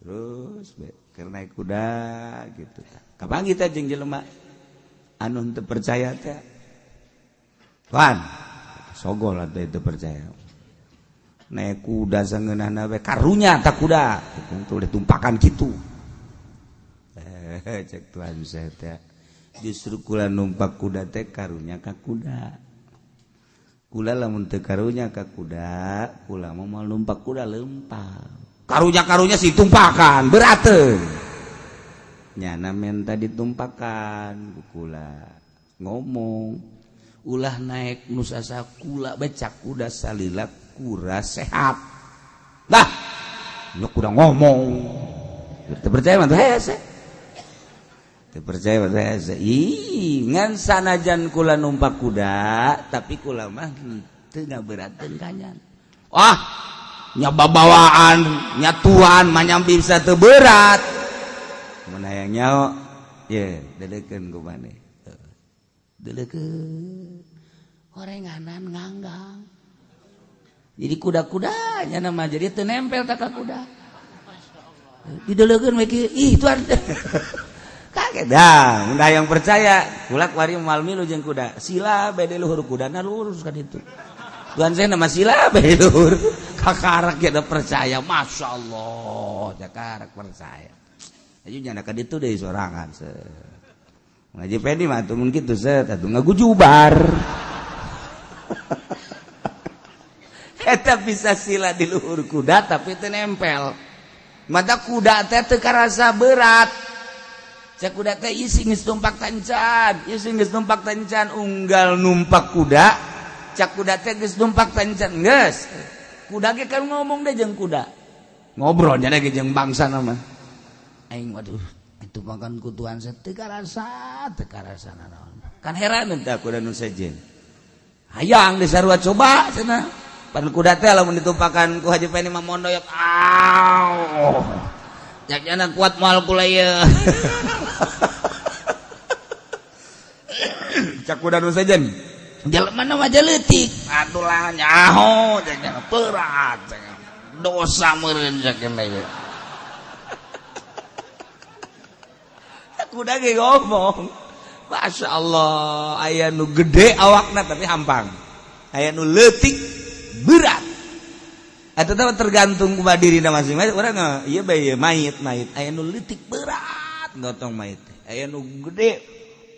Terus be keur naik kuda gitu. Kapan kita jeung jelema anu teu percaya teh? Tuan, sogol atuh teu percaya. Naik kuda sangeunahna we karunya tak kuda itu ditumpakan kitu. Cek Tuhan saya teh justru kula numpak kuda teh karunya ka kuda. Kula lamun teu karunya ka kuda, kula mah moal numpak kuda lempang. Karunya-karunya si tumpakan berat teu. Nyana menta ditumpakan kula ngomong ulah naik nusasa kula becak kuda salila kura sehat. Lah, lu kuda ngomong. Teu percaya mah hese. Teu percaya mah hese. Ih, ngan sanajan kula numpak kuda, tapi kula mah teu ngaberatkeun kanyan. Wah, nya babawaan, nya tuan mah nya bisa teu berat. Mun hayang nyaho, ye, dedekeun ku maneh. Deleukeun horenganan nganggang. Jadi kuda-kudanya nama jadi teu nempel tak ka kuda. Dideleukeun we kieu, ih tuan. Kaget dah, udah yang percaya, kula kuari moal milu jeung kuda. Sila bae di luhur kudana lurus kan itu. Tuan saya nama sila bae di luhur. Kakarak ya percaya, Masya Allah, kakarak percaya. Ayo nyana ka ditu deui sorangan set. Ngaji pedi mah atuh mun kitu set atuh ngagujubar. Eta bisa sila di luhur kuda tapi teu nempel. Mata kuda teh teu karasa berat. Cek kuda teh isi geus numpak tancan, isi geus numpak tancan unggal numpak kuda. Cak kuda teh geus numpak tancan geus. Kuda ge kan ngomong deh jeung kuda. Ngobrol nya ge jeung bangsa nama. Aing waduh, itu makan ku Tuhan teu karasa nanaon. Kan heran teh kuda nu sejen. Hayang disarua coba cenah. Pan kuda teh lamun ditumpakan ku Haji Peni mah mondoyok. Aw. Jaknyana kuat moal kula ieu. Cak kuda nu sejen. Jelema mah leutik. Atuh lah nyaho jaknyana berat. Dosa meureun jaknyana ieu. Kuda ge ngomong. Masya Allah, aya nu gede awakna tapi hampang. Aya nu leutik berat. Eta teh tergantung kumaha dirina masing-masing. Urang ieu bae mayit mayit aya nu leutik berat gotong mayit teh. Aya nu gede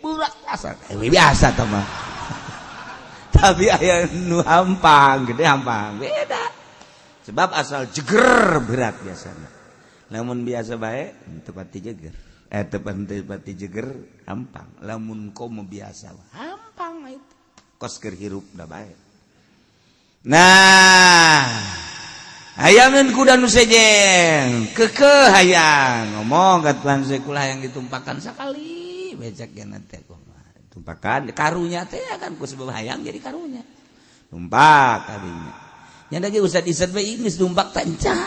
berat asa biasa teh mah. Tapi aya nu hampang, gede hampang beda. Sebab asal jeger berat biasana. Lamun biasa bae teu pati jeger. Teu pati jeger hampang. Lamun komo biasa hampang itu. Kos keur hirup da bae. Nah, hayangan kuda nu sejen kekeh hayang ngomong ka Tuhan kula hayang ditumpakan sakali becek ge teh kumaha tumpakan karunya teh kan ku sebab hayang jadi karunya tumpak kadinya nya ge usad-isad bae geus tumpak tanca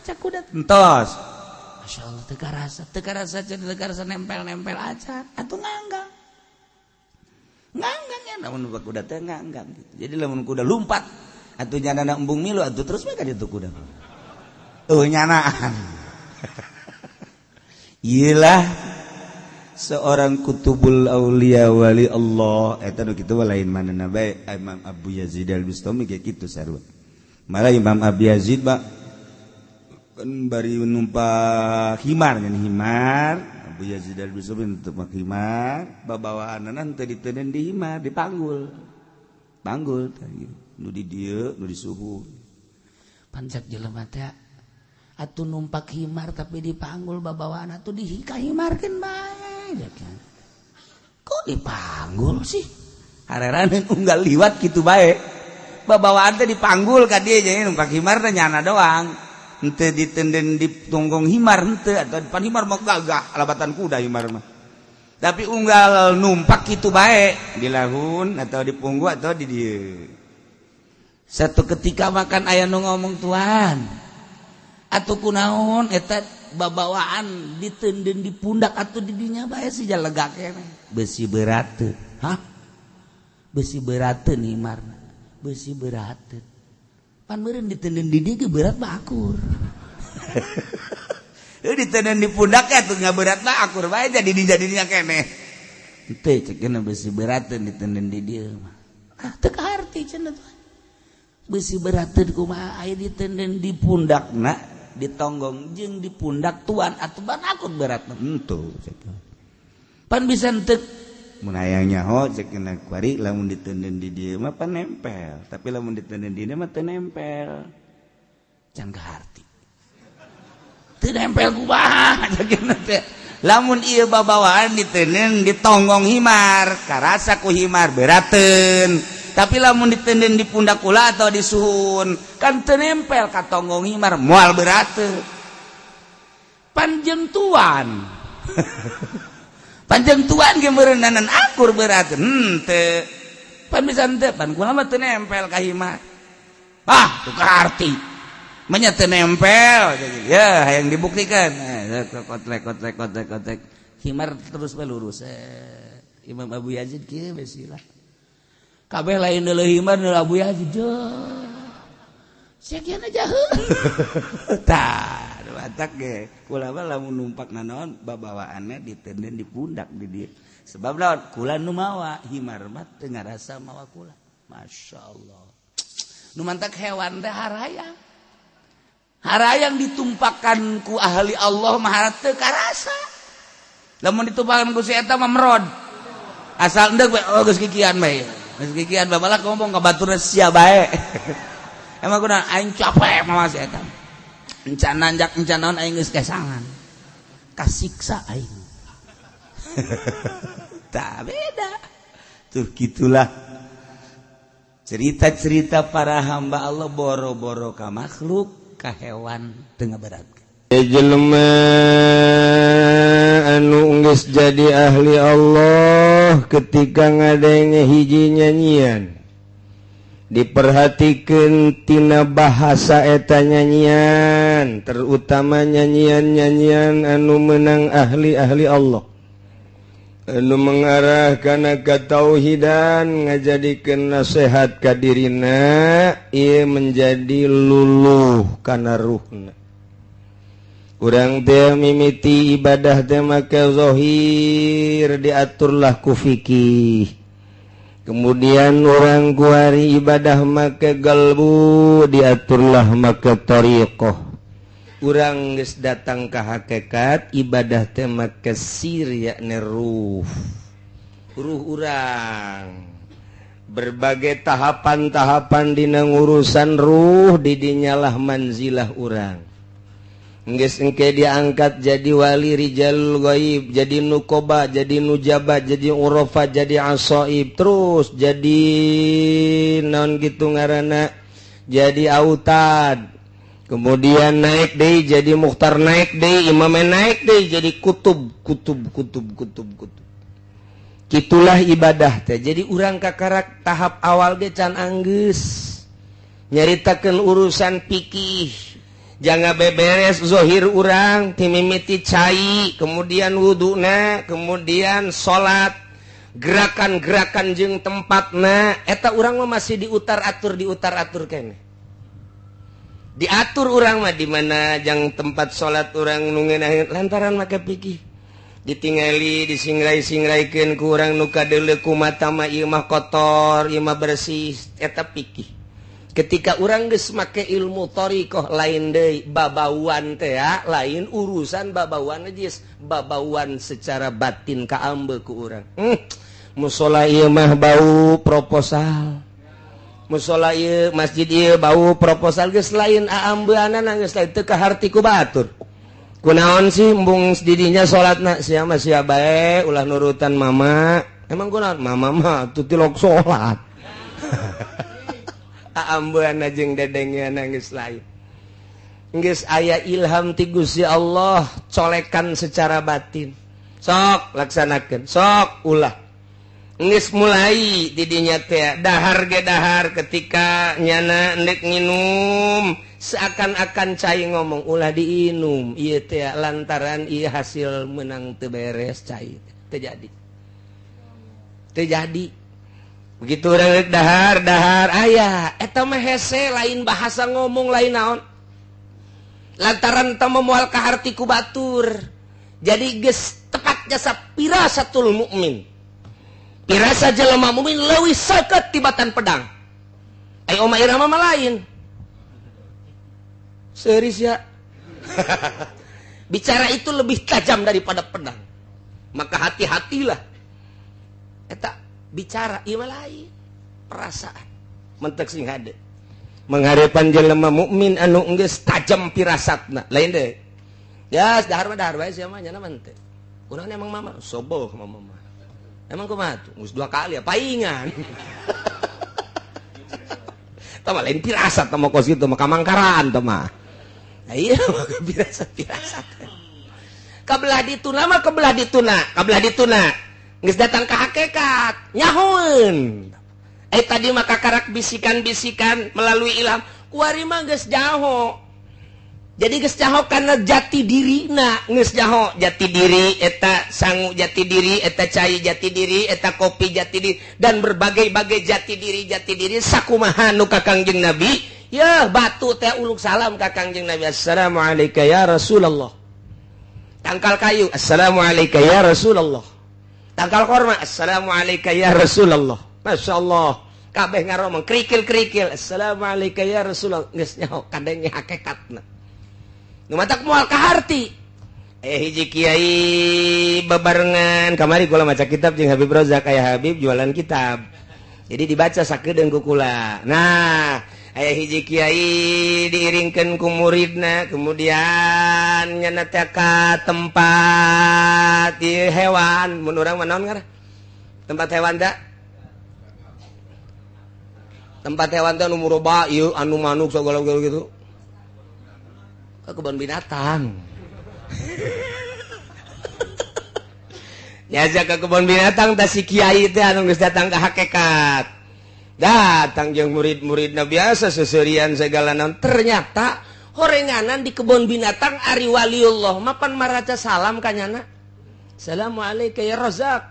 cak kuda entos. Masya Allah teu karasa teu karasa nempel-nempel acan atuh nganggang nganggang ya lamun kuda teh nganggang gitu. Jadi lamun kuda lumpat atuh nyana embung milu atuh terus bae ka ditu kuda. Oh nyanaan. Iyalah seorang kutubul aulia wali Allah eta nu kitu lain manehna bae Imam Abu Yazid Al-Bustami ge kitu sarua. Malah Imam Abu Yazid ba kan bari numpak himar ngan himar Abu Yazid Al-Bustami numpak himar babawaanna teu diteundeun di himar dipanggul. Panggul tadi nu di dieu nu di suhu. Pancak jelema teh atuh numpak himar tapi dipanggul babawaan atuh dihikahimarkeun bae. Kok dipanggul sih? Hareran unggal liwat kitu bae. Babawaan teh dipanggul ka dieu jadi numpak himar teh nyana doang. Henteu ditenden di tunggong himar henteu atau depan himar mah gagah alabatan kuda himar mah. Tapi unggal numpak kitu bae di lahun atau di punggu atau di dieu. Satu ketika makan aya nu ngomong Tuhan atuh kunaon eta babawaan ditenden di pundak atau di dinya bae si jalega keneh. Besi berat teu. Hah? Besi berat teu himarna. Besi berat teu. Pan meureun ditenden di dieu berat mah akur. Ditenden di pundak atuh nya berat mah akur bae jadi dijadinya keneh. Henteu cek besi berat teu ditenden di dieu mah. Ah teu kaharti cenah tuh. Besi berat teu kumaha aya ditenden di pundakna ditonggong jeung di pundak tuan atuh ban akur berat henteu cek. Pan bisa henteu mun hayang nyaho cek kena kuari lamun ditenden di dieu mah pan nempel tapi lamun ditenden di dieu mah teu nempel. Can kaharti. Teu nempel kumaha cek teh. Lamun ieu babawaan ditenden ditonggong himar karasa ku himar berateun. Tapi lamun ditenden di pundak kula atau di suhun kan teu nempel ka tonggong himar moal berateun. Panjeng tuan. Panjeng tuan ge meureunnanan akur berateun. Henteu. Pan bisa henteu pan kula mah teu nempel ka himar. Ah, teu kaharti. Manya teu nempel. Ya, hayang dibuktikan. Kotlek kotlek kotlek kotlek. Himar terus bae lurus. Imam Abu Yazid kieu we sila. Kabeh lain deuleuh himar deuleuh Abu Yazid. Sia kieu aja heuh. Tah, batak ge kula mah lamun numpak nanaon babawaanna ditenden di pundak di dieu. Sebab naon? Kula nu mawa, himar mah teu ngarasa mawa kula. Masya Allah. Nu mantak hewan teh harayang. Harayang ditumpakan ku ahli Allah mah teu karasa. Lamun ditumpakan ku si eta mah merod. Asal endek we, oh geus kikian bae. Geus kikian bae malah ngomong ka baturna sia bae. Emang kunaon aing capek mah si eta. Encan nanjak encan naon aing geus kesangan. Kasiksa aing. Tak beda. Tuh gitulah cerita-cerita para hamba Allah boro-boro ka makhluk ka hewan tengah berat. Jelema anu geus jadi ahli Allah ketika ngadenge hiji nyanyian diperhatikan tina bahasa eta nyanyian, terutama nyanyian-nyanyian anu menang ahli-ahli Allah anu mengarah kana katauhidan, ngajadikeun nasihat ka dirina, ieu menjadi luluh kana ruhna. Urang teh mimiti ibadah teh make zahir, diaturlah ku fikih. Kemudian orang kuari ibadah make galbu, diaturlah make tariqah. Urang geus datang ka hakikat ibadah teh make sir, yakni ruh. Ruh urang berbagai tahapan-tahapan dina ngurusan ruh, didinyalah manzilah urang. Geus engke diangkat jadi wali rijal gaib, jadi nukoba, jadi nujaba, jadi urafa, jadi asoib, terus jadi non gitu ngaranna, jadi autad. Kemudian naik deui jadi mukhtar, naik deui imam, naik deui jadi kutub, kutub, kutub, kutub, kutub. Gitulah ibadah teh. Jadi urang kakarak tahap awal ge can anggeus. Nyaritakeun urusan fikih. Jangan beberes zohir urang timimiti cai, kemudian wuduna, kemudian salat, gerakan-gerakan jeung tempatna eta urang mah masih diutar atur, diutar atur kene. Diatur urang mah di mana jang tempat salat urang nu ngeunaheun lantaran make fikih. Ditingali disingrai-singraikeun ku urang nu kadeuleu ku mata mah ieu mah kotor, ieu mah bersih, eta fikih. Ketika urang geus make ilmu thariqah lain deui babauan teh ya, lain urusan babauan najis, babauan secara batin kaambe ku urang. Musola ieu mah bau proposal. Musola ieu, masjid ieu bau proposal, geus lain aambeanana, geus lain teu kaharti ku batur. Kunaon sih embung didinya salatna sia mah sia bae ulah nurutan mama. Emang kunaon? Mama mah tuh tilok salat. Aambean jeung dedengean geus lain. Geus aya ilham ti Gusti Allah, colekan secara batin. Sok laksanakeun, sok ulah. Geus mulai didinya teh dahar ge dahar ketika nyana endek nginum seakan-akan cai ngomong ulah diinum ieu teh lantaran ieu hasil menang teu beres cai teu jadi. Teu jadi. Begitu urang dahar dahar aya eta mah hese lain bahasa ngomong lain naon. Lantaran teu moal kaharti ku batur. Jadi geus tepat jasa pirasatul mukmin. Pirasa jelema mukmin leuwih seukeut tibatan pedang. Ai Oma Irama mah lain. Serius ya. Bicara itu lebih tajam daripada pedang. Maka hati-hatilah. Eta bicara ieu mah lain. Perasaan. Mentek sing hade. Mengharepan jelema mukmin anu geus tajam pirasatna. Lain deui. Ya, dahar mah dahar bae sia mah nyana mah henteu. Kunaon emang mama? Soboh mama mah. Emang kumaha tuh? Geus dua kali ya paingan. Tah mah lain pirasat tah mah kos kitu mah kamangkaran tah mah. Nah, iya mah pirasat-pirasat. Kabelah dituna mah kebelah dituna, kabelah dituna. Geus datang ka hakikat, nyahoeun. Tadi mah kakarak bisikan-bisikan melalui ilham, kuari mah geus jaho. Jadi geus nyaho kana jati dirina, geus nyaho jati diri eta sangu jati diri, eta cai jati diri, eta kopi jati diri, dan berbagai-bagai jati diri sakumaha nu ka Kangjeng Nabi. Ya batu teh uluk salam ka Kangjeng Nabi, assalamualaikum ya Rasulullah. Tangkal kayu, assalamualaikum ya Rasulullah. Tangkal korma, assalamualaikum ya Rasulullah. Masya Allah, kabeh ngaromong kerikil-kerikil, assalamualaikum ya Rasulullah. Geus nyaho kadenge hakikatna. Nu matak moal kaharti. Hiji kiai bebarengan kamari kula maca kitab jeung Habib Rozak, aya Habib jualan kitab. Jadi dibaca sakedeung ku kula. Nah, aya hiji kiai diiringkeun ku muridna, kemudian nyana teh ka tempat ieu hewan, mun urang mah naon ngaran? Tempat hewan da? Tempat hewan teh anu muroba ieu anu manuk sagala-gala gitu. Ke kebun binatang. Nyajak ke kebun binatang tah si kiai teh anu geus datang ka hakikat. Datang jeung murid-muridna biasa seserian segala naon. Ternyata horenganan di kebun binatang ari waliullah mapan maraca salam ka nyana. Assalamualaikum ya Razak.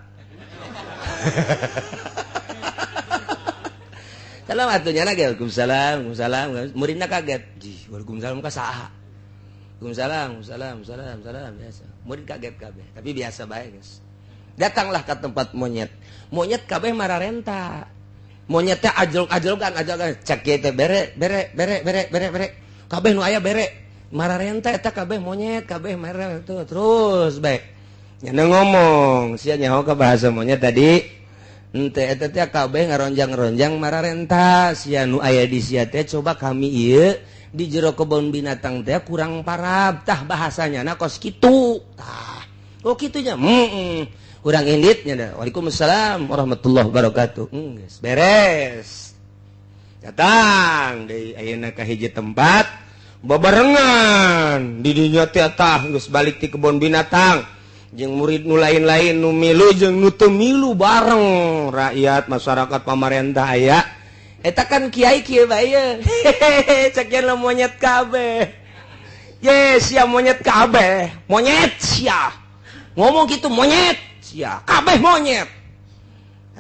Salam atuh nyana ge waalaikumsalam, waalaikumsalam. Muridna kaget. Jih, waalaikumsalam ka saha? Waalaikumsalam, salam, salam, salam, biasa. Murid kaget kabeh, tapi biasa bae geus. Datanglah ke tempat monyet. Monyet kabeh mararenta. Monyet teh ajlok-ajlokan, ajlokan. Cek kieu teh bere, bere, bere, bere, bere, bere. Kabeh nu aya bere. Mararenta eta kabeh monyet, kabeh mararenta terus bae. Nya ngomong, sia nyaho ka bahasa monyet tadi. Henteu eta teh kabeh ngaronjang-ronjang mararenta. Sia nu aya di sia teh coba kami ieu di jero kebun binatang teh kurang parab tah bahasanya na kos kitu tah oh kitunya urang inditnya dah waalaikumsalam warahmatullahi wabarakatuh geus beres datang deui ayeuna ka hiji tempat babarengan di dinya teh tah geus balik ti kebun binatang jeung murid nu lain-lain nu milu jeung nu teu milu bareng rakyat masyarakat pamarentah aya. Eta kan kiai kieu bae ye. Cek yen monyet kabeh. Ye sia monyet kabeh. Monyet sia. Ngomong gitu monyet sia. Kabeh monyet.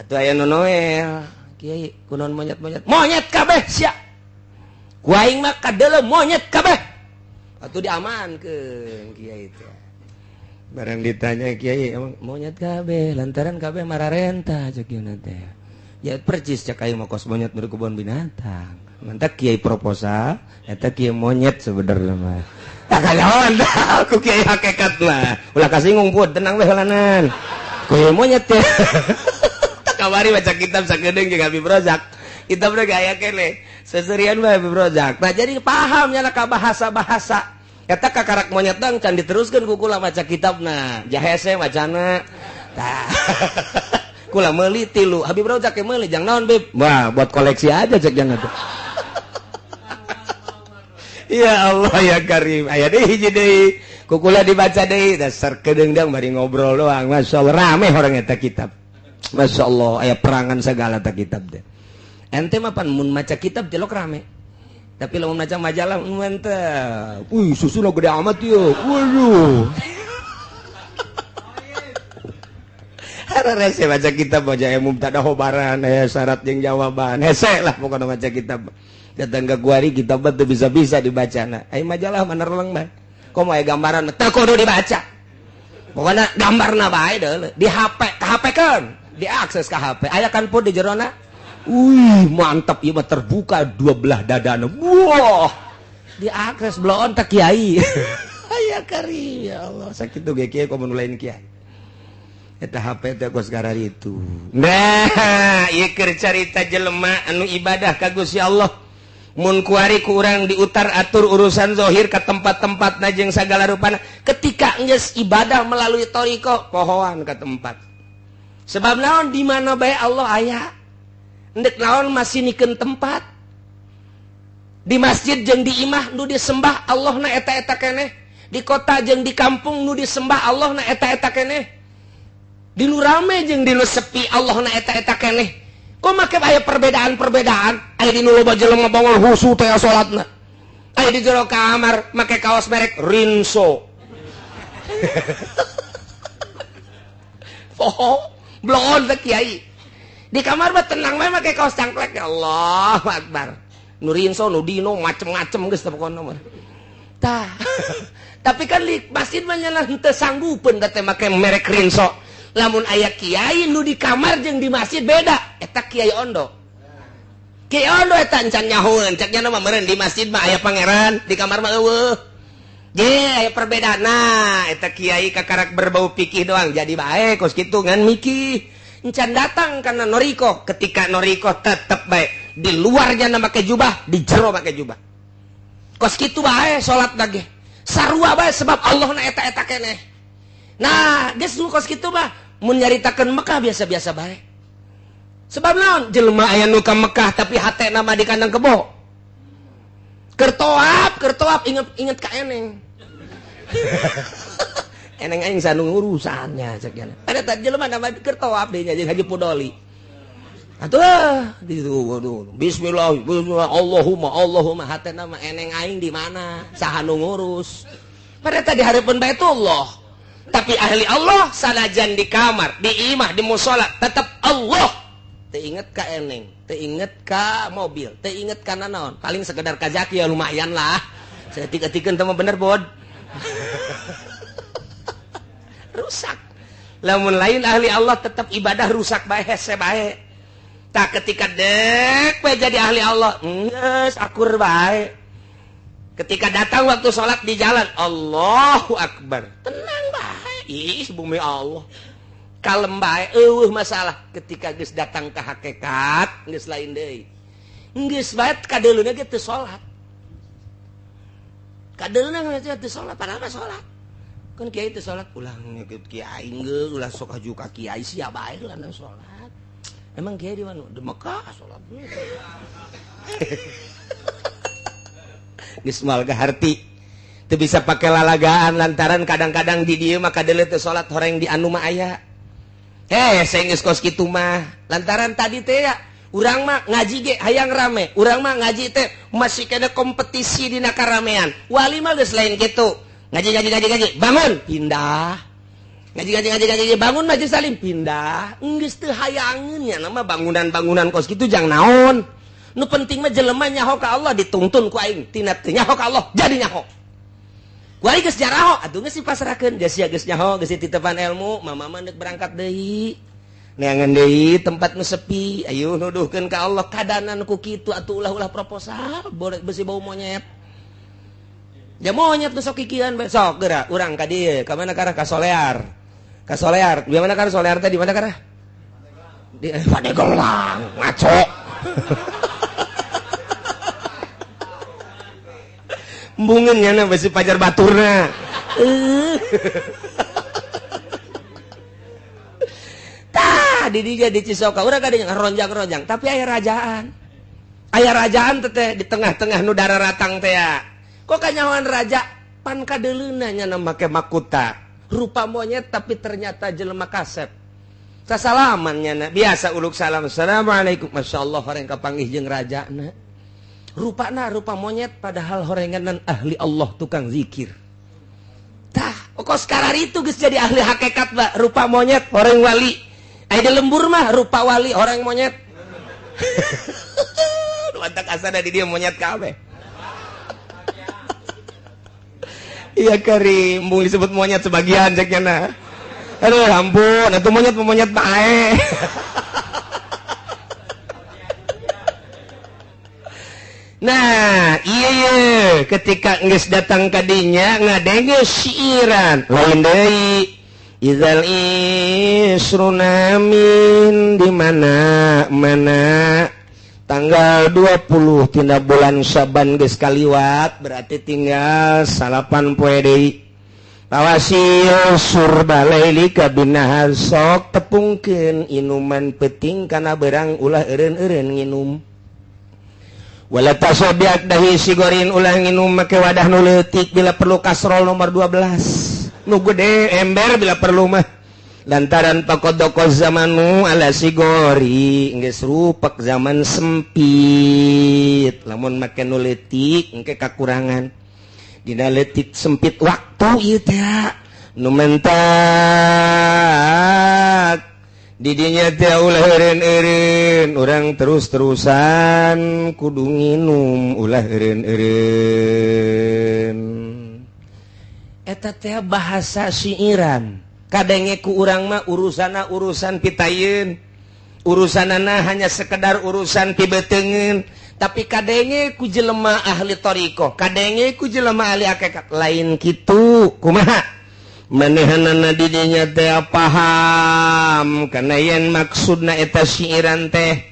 Atuh aya nu noel. Kiai kunaon monyet-monyet? Monyet kabeh sia. Ku aing mah kadeuleu monyet kabeh. Atuh diamankeun kiai teh. Barang ditanya kiai emang monyet kabeh lantaran kabeh mararenta cek yeuna teh. Ya percis cek aing mah kos monyet di kebun binatang. Mantak kiai proposal, eta kiai monyet sebenarnya mah. Tak kalawan dah, aku kiai hakikat mah. Ulah kasinggung pun, tenang we heulanan. Kiai monyet teh. Tak kamari baca kitab sakedeung jeung Habib Rozak. Kitabna ge aya keneh. Seserian mah Habib Rozak. Nah jadi paham nya ka bahasa-bahasa. Eta kakarak monyet dang can diteruskeun ku kula maca kitabna. Jahese macana. Tah. Kula meuli tilu Habib Rozak meuli jang naon Bib? Wah, buat koleksi aja cek jangan tuh. Ya Allah ya Karim. Aya deui hiji deui. Ku kula dibaca deui dasar kedeung bari ngobrol doang. Masyaallah rame orang eta kitab. Masyaallah aya perangan segala ta kitab teh. Ente mah pan mun maca kitab jelok rame. Tapi lamun maca majalah mantap. Wih, susuna gede amat ieu. Waduh. Rese baca kitab baca mubtada khobaran syarat jeung jawaban hese lah pokokna maca kitab datang ke kuari kitab teu bisa-bisa dibacana ai majalah mah nerleng bae komo aya gambaran teu kudu dibaca pokokna gambarna bae deuleu di HP ka HP keun diakses ka HP aya kan pun di jerona wih mantap ieu mah terbuka dua belah dadana wah diakses bloon teh kiai aya kari ya Allah sakitu ge kiai komo nu lain kiai eta HP teh kos itu. Nah, ieu keur carita jelema anu ibadah ka Gusti Allah. Mun kuari ku urang diutar atur urusan zahir ka tempat-tempatna jeung sagala rupana. Ketika geus ibadah melalui thariqah, pohoan ka tempat. Sebab naon di mana bae Allah aya. Endek naon masih nikeun tempat. Di masjid jeung di imah nu disembah Allah na eta-eta keneh. Di kota jeung di kampung nu disembah Allah na eta-eta keneh. Di nu rame jeung di nu sepi Allah na eta-eta keneh. Kok make aya perbedaan-perbedaan? Aya di nu loba jelema bangol husu teh salatna. Aya di jero kamar make kaos merek Rinso. Poho blon teh kiai. Di kamar mah tenang bae make kaos cangklek ya Allah akbar. Nu Rinso nu Dino macem-macem geus teh pokona mah. Tah. Tapi kan di masjid mah nya henteu sanggupeun teh make merek Rinso. Lamun aya kiai nu di kamar jeung di masjid beda, eta kiai ondo. Kiai ondo eta encan nyahoeun, cek nya mah meureun di masjid mah aya pangeran, di kamar mah eueuh. Ye, aya perbedaanna, eta kiai kakarak berbau pikih doang jadi bae kos kitu ngan mikih. Encan datang kana noriko, ketika noriko tetep bae di luarnya na make jubah, di jero make jubah. Kos kitu bae salat lagi. Sarua bae sebab Allah na eta-eta keneh. Nah, geus nu kos kitu mah mun nyaritakeun Mekah biasa-biasa bae. Sebab naon? Jelema aya nu ka Mekah tapi hatena mah di kandang kebo. Kertoap inget ka eneng. Eneng aing sanu urusannya cek nya. Ada tadi jelema nama kertoap deui nya jeung Haji Pudoli. Atuh di waduh bismillah bismillah Allahumma Allahumma hatena mah eneng aing di mana? Saha nu ngurus? Pada tadi hareupeun Baitullah. Tapi ahli Allah sanajan di kamar, di imah, di musola tetap Allah. Teu inget ka eneng, teu inget ka mobil, teu inget ka nanaon. Paling sekedar ka jaki ya lumayan lah. Saeutik-eutikeun teh mah bener bod. Rusak. Lamun lain ahli Allah tetap ibadah rusak bae hese bae. Tah ketika dek bae jadi ahli Allah, geus akur bae. Ketika datang waktu sholat di jalan, Allahu Akbar. Tenang bae. Ih, bumi Allah. Kalem bae, eueuh masalah. Ketika geus datang ke hakikat, geus lain deui. Geus bae kadeuleuna ge teu salat. Kadeuleuna ge teu salat, padahal mah salat. Kan kiai teu salat, ulah ngikut kiai geus, ulah sok haju ka kiai sia bae lah salat. Emang kiai di mana? Di Mekah salat. Geus moal kaharti. Teu bisa pake lalagaan lantaran kadang-kadang di dieu mah kadeuleu teu salat horeng di anu mah aya. Saya geus kos kitu mah. Lantaran tadi teh ya, urang mah ngaji ge hayang rame. Urang mah ngaji teh masih kena kompetisi dina karamean. Wali mah geus lain kitu. Ngaji ngaji ngaji ngaji, bangun, pindah. Ngaji ngaji ngaji ngaji, bangun majelis salim, pindah. Geus teu hayangeun nya nama bangunan-bangunan kos kitu jang naon. Nu penting mah jelema nyaho ka Allah dituntun ku aing, tina teu nyaho ka Allah jadi nyaho. Ku aing geus jaraho, atuh geus dipasrahkeun, geus sia geus nyaho, geus dititepan ilmu, mama mah deuk berangkat deui. Neangan deui tempat nu sepi, ayo nuduhkeun ka Allah kadanan ku kitu atuh ulah-ulah proposal, boleh besi bau monyet. Ya monyet nu sok kikian bae sok geura urang ka dieu, ka mana karah ka Solear. Ka Solear, di mana karah Solear teh di mana karah? Di Pandeglang, ngaco. Embungeun nya na besi pajar baturna. Tah di dieu di Cisoka urang ka dieu ronjang-ronjang tapi aya rajaan. Aya rajaan teh di tengah-tengah nu dararatang teh ya. Kok kanyahoan raja pan kadeuleuna nya na make makuta. Rupa monyet tapi ternyata jelema kasep. Sasalaman nya na biasa uluk salam. Assalamualaikum. Masyaallah horeng kapanggih jeung rajana. Rupana rupa monyet padahal horenganan ahli Allah tukang zikir. Tah, kos karar itu geus jadi ahli hakikat ba, rupa monyet horeng wali. Aya di lembur mah rupa wali horeng monyet. Nu antak asana di dieu monyet kabeh. Iya kari, embung disebut monyet sebagian cek nya. Aduh ampun, atuh monyet monyet bae. Nah, iya ketika geus datang ka dinya ngadenge siiran lain deui. Idzal isrunamin di mana mana tanggal 20 tina bulan Syaban geus kaliwat berarti tinggal 9 poe deui. Tawasil surbalaili kabinahar sok tepungkeun inuman peuting kana berang ulah eureun-eureun nginum. Wala tasobiak dahi sigorin ulah nginum make wadah nu leutik bila perlu kasrol nomor 12 nu gede ember bila perlu mah. Lantaran pakodoko zamanu ala sigori geus rupek zaman sempit. Lamun make nu leutik engke kakurangan. Dina leutik sempit waktu ieu teh nu mentak didinya teh ulah eureun-eureun, urang terus-terusan kudu nginum ulah eureun-eureun. Eta teh bahasa siiran. Kadenge ku urang mah urusana urusan pitayeun, urusanana hanya sekedar urusan pibeteungeun, tapi kadenge ku jelema ahli thariqah, kadenge ku jelema ahli hakikat lain kitu. Kumaha manehanana didinya teh paham kana yen maksudna eta siiran teh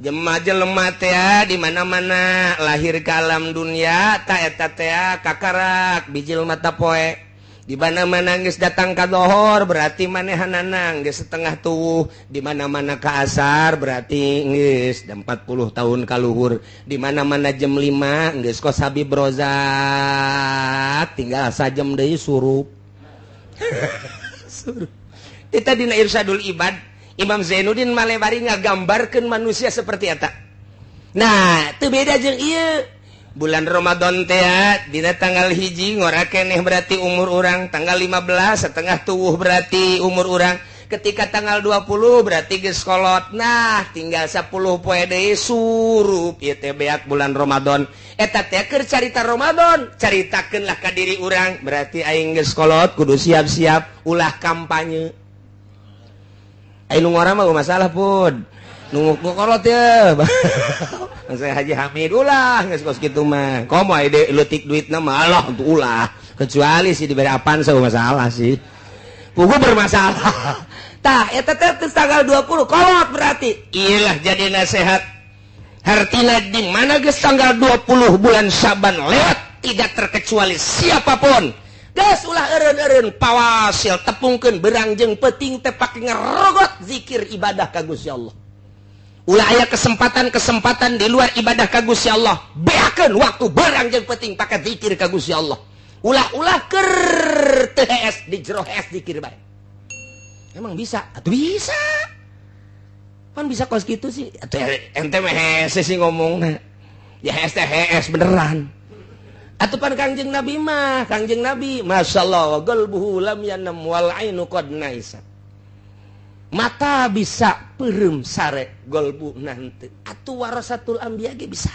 jelema jelema teh di mana-mana lahir ke alam dunia ta eta teh kakarak bijil mata poe. Di mana-mana geus datang ka dohor berarti manehanana geus setengah tuwuh, di mana-mana ka asar berarti geus 40 tahun kaluhur, di mana-mana jam 5 geus kos Habib Rozak tinggal sajam deui surup. Surup. Eta dina Irsyadul Ibad Imam Zainuddin Malebari ngagambarkeun manusia seperti eta. Nah, teu beda jeung ieu. Bulan Ramadan teh dina tanggal 1 ngora keneh berarti umur urang, tanggal 15 setengah tuwuh berarti umur urang, ketika tanggal 20 berarti geus kolot. Nah, tinggal 10 poe deui surup ieu teh beak bulan Ramadan. Eta teh keur carita Ramadan, caritakeun lah ka diri urang, berarti aing geus kolot kudu siap-siap ulah kampanye. Aing nu ngora mah masalah pun. Nunggu kolot ya. Saya Haji Hamid ulah geus kos kitu mah. Komo aya leutik duitna mah Allah untuk ulah. Kecuali sih diberi apaan saya masalah sih. Pugu bermasalah. Tah eta teh tanggal 20 kolot berarti. Iyalah jadi nasihat. Hartina di mana geus tanggal 20 bulan Syaban lewat tidak terkecuali siapapun. Geus ulah eureun-eureun pawasil tepungkeun berang jeung peuting teh pake ngerogot zikir ibadah ka Gusti Allah. Ulah aya kesempatan-kesempatan di luar ibadah ka Gusti Allah. Beakeun waktu berang jeung peuting pake zikir ka Gusti Allah. Ulah-ulah keur teu hees di jero hees zikir bae. Emang bisa? Atuh bisa. Pan bisa kos kitu sih. Atuh ente mah hese sih ngomongna. Ya hees teh hees beneran. Atuh pan Kangjeng Nabi mah, Kangjeng Nabi masyaallah qalbuhu lam yanam wal ainu qad naisa. Mata bisa peureum sare golbu nanti. Atuh warasatul anbiya ge bisa.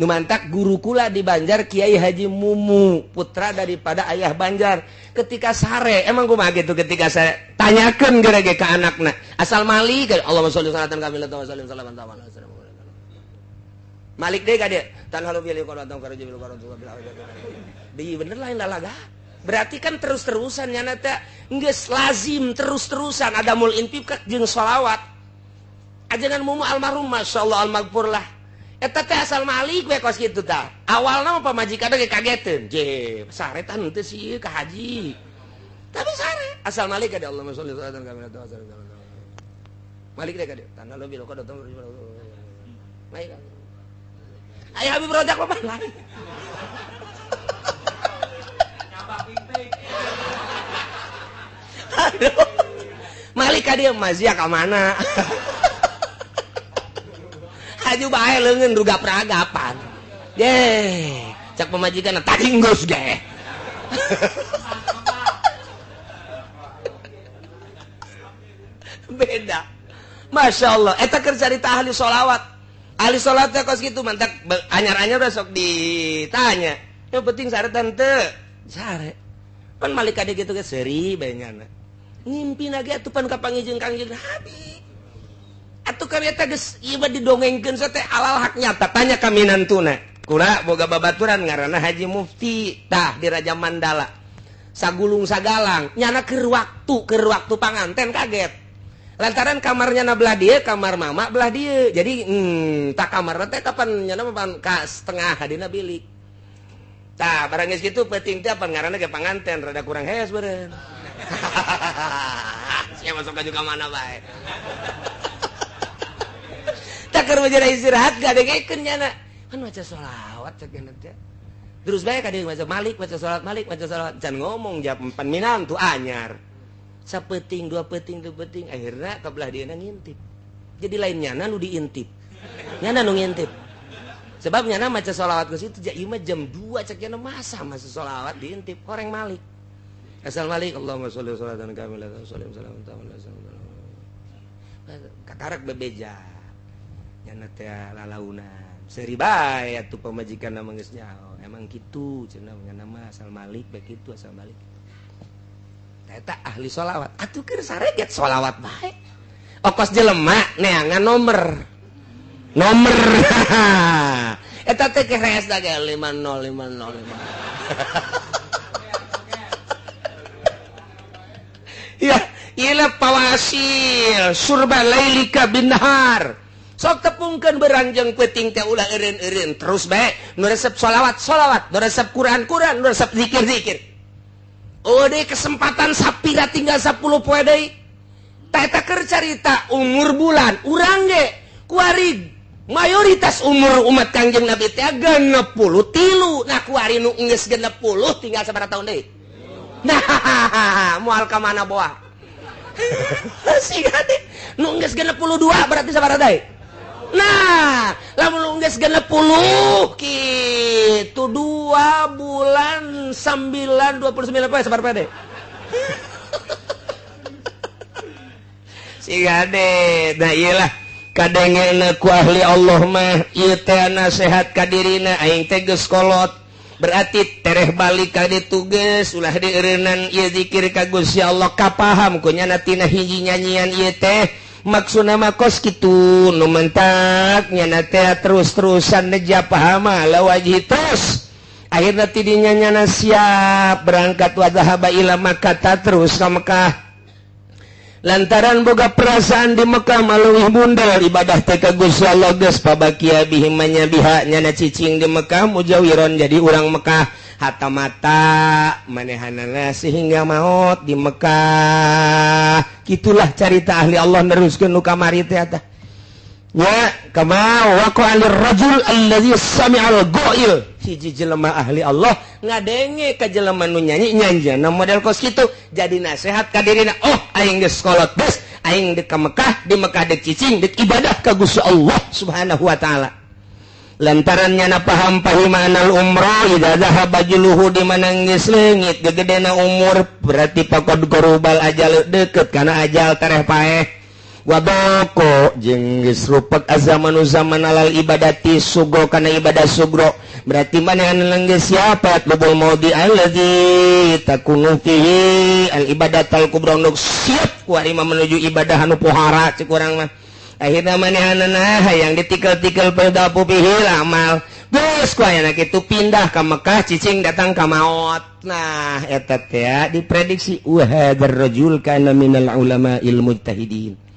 Nu mantak guru kula di Banjar Kiai Haji Mumu, putra daripada ayah Banjar. Ketika sare, emang kumaha gitu ketika sare? Tanyakeun geura ge ka anakna. Asal malik, Allahumma sholli salatan kamilatan wa sallim salaman tamam. Malik deui ka dieu. Tan halu bil qur'an karaja bil qur'an bil. Deui bener lain lalaga. Berarti kan terus-terusan nyana teh geus lazim terus-terusan ada mul infak jeung sholawat. Ajengan Mumu almarhum masyaallah almaghfurlah. Eta teh asal malik we kos kitu tah. Awalna mah pamajikan ge kageteun. Je, sare tah henteu sih ka haji. Tapi sare asal malik ka Allahumma sholli salatan kamilatan wa sallim. Malik deh ka dieu. Tanah lebih loko datang. Malik. Aya Habib Rozak mah lain. Aduh. Malik ka dieu mazia ka mana? Haju bae leungeun rugap-ragapan. Ye, cak pamajikan tadi geus ge. Beda. Masya Allah, eta keur carita ahli sholawat. Ahli sholawat teh kos kitu mantak anyar-anyar udah sok ditanya. Yang penting sare tante. Sare. Pan malik ka dieu kitu ge seuri bae nyana. Ngimpi ge atuh pan kapanggih jeung Kangjeng Nabi. Atuh kan eta geus ieu mah didongengkeun teh alal hak nyata. Tanya ka minantuna. Kula boga babaturan ngaranna Haji Mufti tah di Raja Mandala. Sagulung sagalang nyana keur waktu panganten kaget. Lantaran kamarnya na belah dia, kamar mama belah dia. Jadi tak kamar teh kapan nyana mah ka setengah hadina bilik. Tah barang geus kitu peuting teh pan ngaranna ge panganten rada kurang hees beureun. Sia masuk ka juga mana bae. Tak keur majara istirahat gadengekeun nyana. Kan maca sholawat cek enak teh. Terus bae ka dieu maca malik, maca sholawat, malik, maca sholawat. Can ngomong jam 4 minantu anyar. Sapeting dua peting tilu peting akhirna ka belah dieuna ngintip. Jadi lain nyana nu diintip. Nyana nu ngintip. Sebab nyana maca sholawat ke situ ieu mah jam 2 cek nyana masa masa sholawat diintip horeng malik. Asal malik Allahumma sholli sholatan kamilatan sholli salam tamam. Kakarak bebeja. Nyana teh lalaunan. Seuri bae atuh pamajikan mah geus nyaho. Emang kitu cenah nyana mah asal malik bae kitu asal malik. Eta ahli sholawat atuh keur sareget sholawat bae. Okos jelema neangan nomor. Nomor. Eta teh keres da ge 50505. Ya, ieu pawasil surba lailika bin nahar. Sok tepungkeun beranjeng peuting teh ulah eureun-eureun terus bae nu resep sholawat sholawat, nu resep Quran Quran, nu resep zikir zikir. Oh deh kesempatan sapira tinggal 10 poe deui. Tah eta keur carita umur bulan urang ge kuari mayoritas umur umat Kangjeng Nabi teh 63. Nah kuari nu geus 60 tinggal sabaraha tahun deui. Nah moal ka mana boa. Siga teh nu geus 62 berarti sabaraha deui. Nah, lamun geus 60 kitu 2 bulan 9 29 poe sabaraha poe deui. Siga deh, nah iyalah kadengena ku ahli Allah mah ieu teh nasehat ka dirina aing teh geus kolot. Berarti tereh balik ka ditu geus ulah dieureunnan ieu zikir ka Gusti Allah kapaham ku nyana tina hiji nyanyian ieu teh. Maksudna mah kos kitu nu mentak nyana teh terus-terusan neja pahama lawajih terus. Akhirna ti dinya nyana siap berangkat wa zahaba ila Makkah terus ka Mekah. Lantaran boga perasaan di Mekah maleuwih bundel ibadah teh ka Gusti Allah geus pabakia bihim manya biha nyana cicing di Mekah mujawiron jadi urang Mekah hatta mata manehanana sehingga maut di Mekah. Kitulah carita ahli Allah neruskeun nu kamari teh eta. Nya kama waqa lirrajul allazi sami'al ghail. Hiji jelema ahli Allah ngadenge ka jelema nu nyanyi nyanjana model kos kitu jadi nasehat ka dirina, oh aing geus kolot geus aing deuk ka Mekah, di Mekah deuk cicing deuk ibadah ka Gusti Allah Subhanahu wa taala. Lantaran nyana paham pahimanal umroh idza dhahaba juluhu di mana geus leungit gegedena umur berarti pakod korubal ajal deket kana ajal tereh paeh. Wabako jeung geus rupek azamanu zaman alal ibadati sugro kana ibadah sugro berarti manehna geus siapa lubul maudi allazi takunu fihi al ibadatal kubra nu siap ku ari mah menuju ibadah anu pohara cek urang mah. Akhirna manehanana hayang ditikel-tikel pedapu fihi amal geus ku ayana kitu pindah ka Mekah cicing datang ka maot. Nah eta teh diprediksi wa hadzal rajul kana minal ulama'il mujtahidin.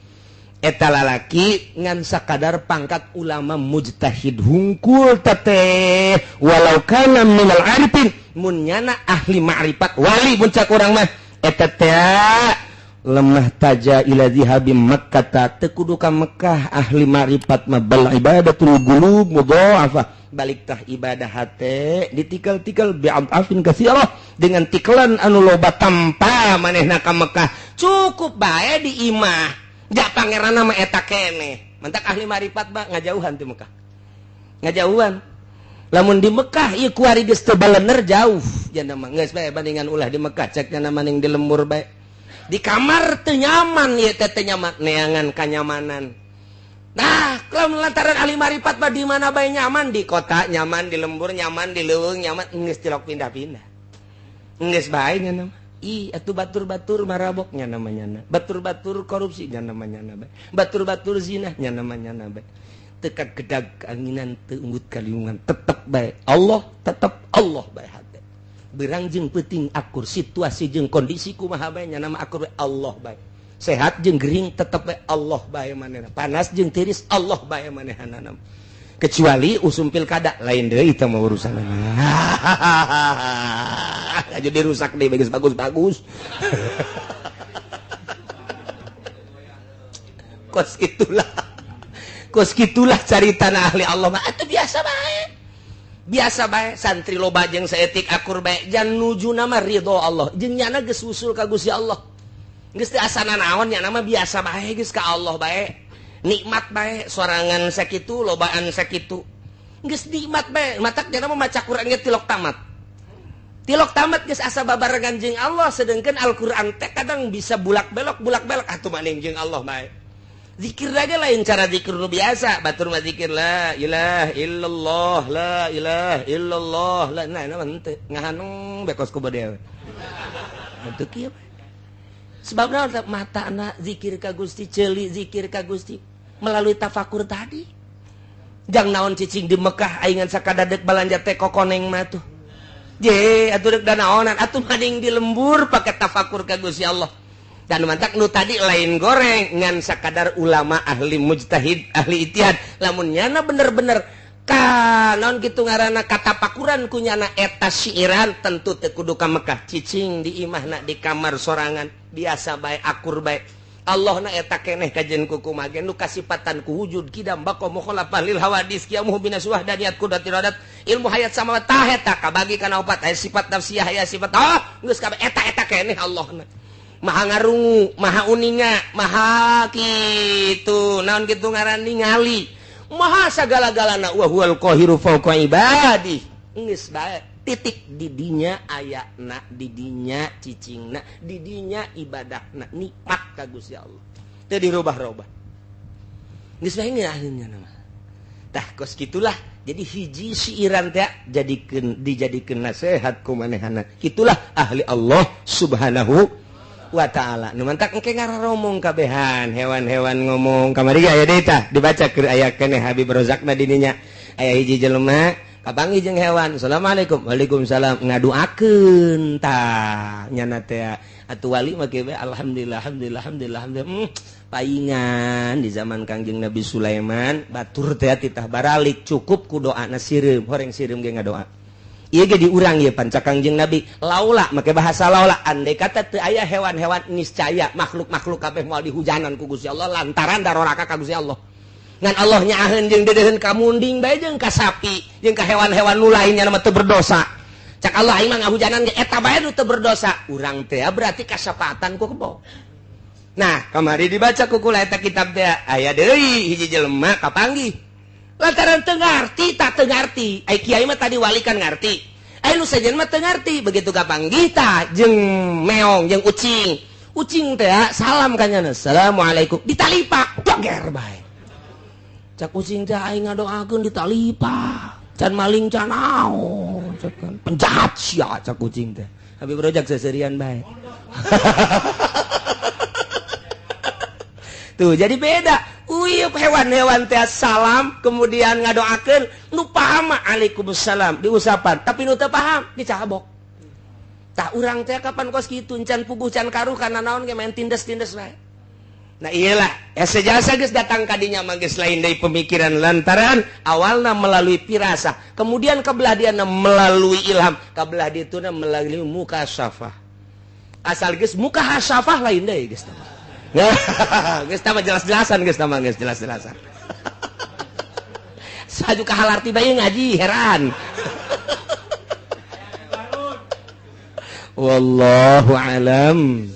Eta lalaki ngan sakadar pangkat ulama mujtahid hungkul teteh walau kana minal arifin mun nyana ahli ma'rifat wali mun cak urang mah eta teh lemah taja ila zihabi Makkah teu kudu ka Mekah ahli ma'rifat mah bal ibadatul qulub mudha'afah balik tah ibadah hate ditikel-tikel bi'afin katsirah dengan tikelan anu loba tanpa manehna ka Mekah cukup bae di imah. Ja pangeran mah eta keneh. Mantak ahli marifat mah ngajauhan ti Mekah. Ngajauhan. Lamun di Mekah ieu kuari geus teu balener jauh. Jana mah geus bae bandingan ulah di Mekah cek nyana maning di lembur bae. Di kamar teu nyaman ieu teh teu nyaman neangan kanyamanan. Nah, lamun lantaran ahli marifat mah di mana bae nyaman, di kota nyaman, di lembur nyaman, di leuweung nyaman, geus tilok pindah-pindah. Geus bae nyana mah. Ih, atuh batur-batur maraboknya namanya na. Batur-batur korupsi nya namanya na. Batur-batur zina nya namanya na. Teka gedag anginan teu unggut kaliungan tetep bae Allah, tetep Allah bae hate. Berang jeung peuting akur situasi jeung kondisi kumaha bae nya nama akur bae Allah bae. Sehat jeung gering tetep bae Allah bae manehna. Panas jeung tiris Allah bae manehanana. Kecuali usum pilkada lain deui eta mah urusanna. Jadi rusak deh bagus bagus-bagus. Kos itulah. Kos gitulah cari tanah ahli Allah mah atuh biasa bae. Biasa bae santri loba jeung saeutik akur bae jan nuju nama ridho Allah. Jeung nyana geus usul ka Gusti Allah. Geus teu asana naon nya nama biasa bae geus ka Allah bae. Nikmat bae sorangan sakitu lobaan sakitu. Geus nikmat bae matak nya mah maca Quran ge tilok tamat. Tilok tamat geus asa babarengan jeung Allah sedengkeun Al-Qur'an teh kadang bisa bulak-belok atuh maning jeung Allah bae. Zikir lagi lain cara zikir nu biasa, batur mah zikir la ilaha illallah la ilaha illallah la nah nah henteu ngahanung bekos ku bade. Henteu kieu. Sebabna matana zikir ka Gusti, ceuli zikir ka Gusti melalui tafakur tadi. Jang naon cicing di Mekah aingan sakadadek balanja teh kokoneng mah tuh. Je atuh deuk danaonan atuh mading di lembur pake tafakur ka Gusti Allah. Dan mantak nu tadi lain goreng ngan sakadar ulama ahli mujtahid ahli ijtihad lamun nyana bener-bener ka naon kitu ngaranna katapakuran ku nyana eta siiran tentu teu kudu ka Mekah cicing di imahna di kamar sorangan biasa bae akur bae Allahna eta keneh kajen ku kumaha ge nu kasipatan ku wujud kidam baqa mukhalafah lil hawadis qiyamuhu binas wahdaniat qudrati iradat ilmu hayat sama tah eta kabagi kana opat aya sifat nafsiyah aya sifat ah geus kabeh eta eta keneh Allahna maha ngarungu maha uninga maha kitu naon kitu ngaran ningali maha sagala-galana wa huwal qahiru fawqa ibadi geus bae titik didinya ayana didinya cicingna didinya ibadahna nikmat ka Gusti Allah teu dirubah-rubah geus bae ngeunaheun nya mah tah kos kitulah jadi hiji siiran teh jadikeun dijadikeun nasihat ku manehana kitulah ahli Allah subhanahu wa ta'ala. Nu mantak engke ngararomong kabehan hewan-hewan ngomong kamari ge aya deui tah dibaca keur aya keneh Habib Rozakna dininya aya hiji jelema kapanggih jeung hewan assalamualaikum waalaikumsalam ngaduakeun tah nyana teh atuh wali mah kieu alhamdulillah alhamdulillah alhamdulillah alhamdulillah paingan di zaman Kangjeng Nabi Sulaiman batur teh titah baralik cukup ku doana sireum horeng sireum ge ngadoa ieu ge diurang ieu panca Kangjeng Nabi laula make bahasa laula andai kata teu aya hewan-hewan niscaya makhluk-makhluk kabeh moal dihujanan ku Gusti Allah lantaran daroraka ka Gusti Allah ngan Allah nyaaheun jeung deudeuheun ka munding bae jeung ka sapi jeung ka hewan-hewan nu lainnya mah teu berdosa cak Allah aing mah ngahujanan ge eta bae nu teu berdosa urang teh berarti kasapatan ku kebo nah kamari dibaca ku kula eta kitab teh aya deui hiji jelema kapanggih lantaran teu ngarti tak teu ngarti ai kiai mah tadi wali kan ngarti ai nu sejen mah teu ngarti begitu kapanggih tah jeung meong jeung ucing ucing teh salam ka nyana assalamualaikum ditalipak doger bae cak ucing teh aing ngadoakeun ditalipak can maling can naon cak penjahat sia cak ucing teh Habib Rojak seserian bae tuh jadi beda. Uyup hewan-hewan teh salam kemudian ngadoakeun nu paham waalaikumsalam diusapan tapi nu teu paham dicabok tah urang teh kapan kos kitu can puguh can karuh kana naon ge main tindes-tindes bae nah iyalah ese jasa geus datang ka dinya mah geus lain deui pemikiran lantaran awalna melalui pirasa kemudian ka belah diana melalui ilham ka belah dituna melalui mukasyafah asal geus mukasyafah lain deui geus geus tah jelas-jelasan geus tah geus jelas-jelasan. Saju ka halarti bae ngaji heran. Wallahu alam.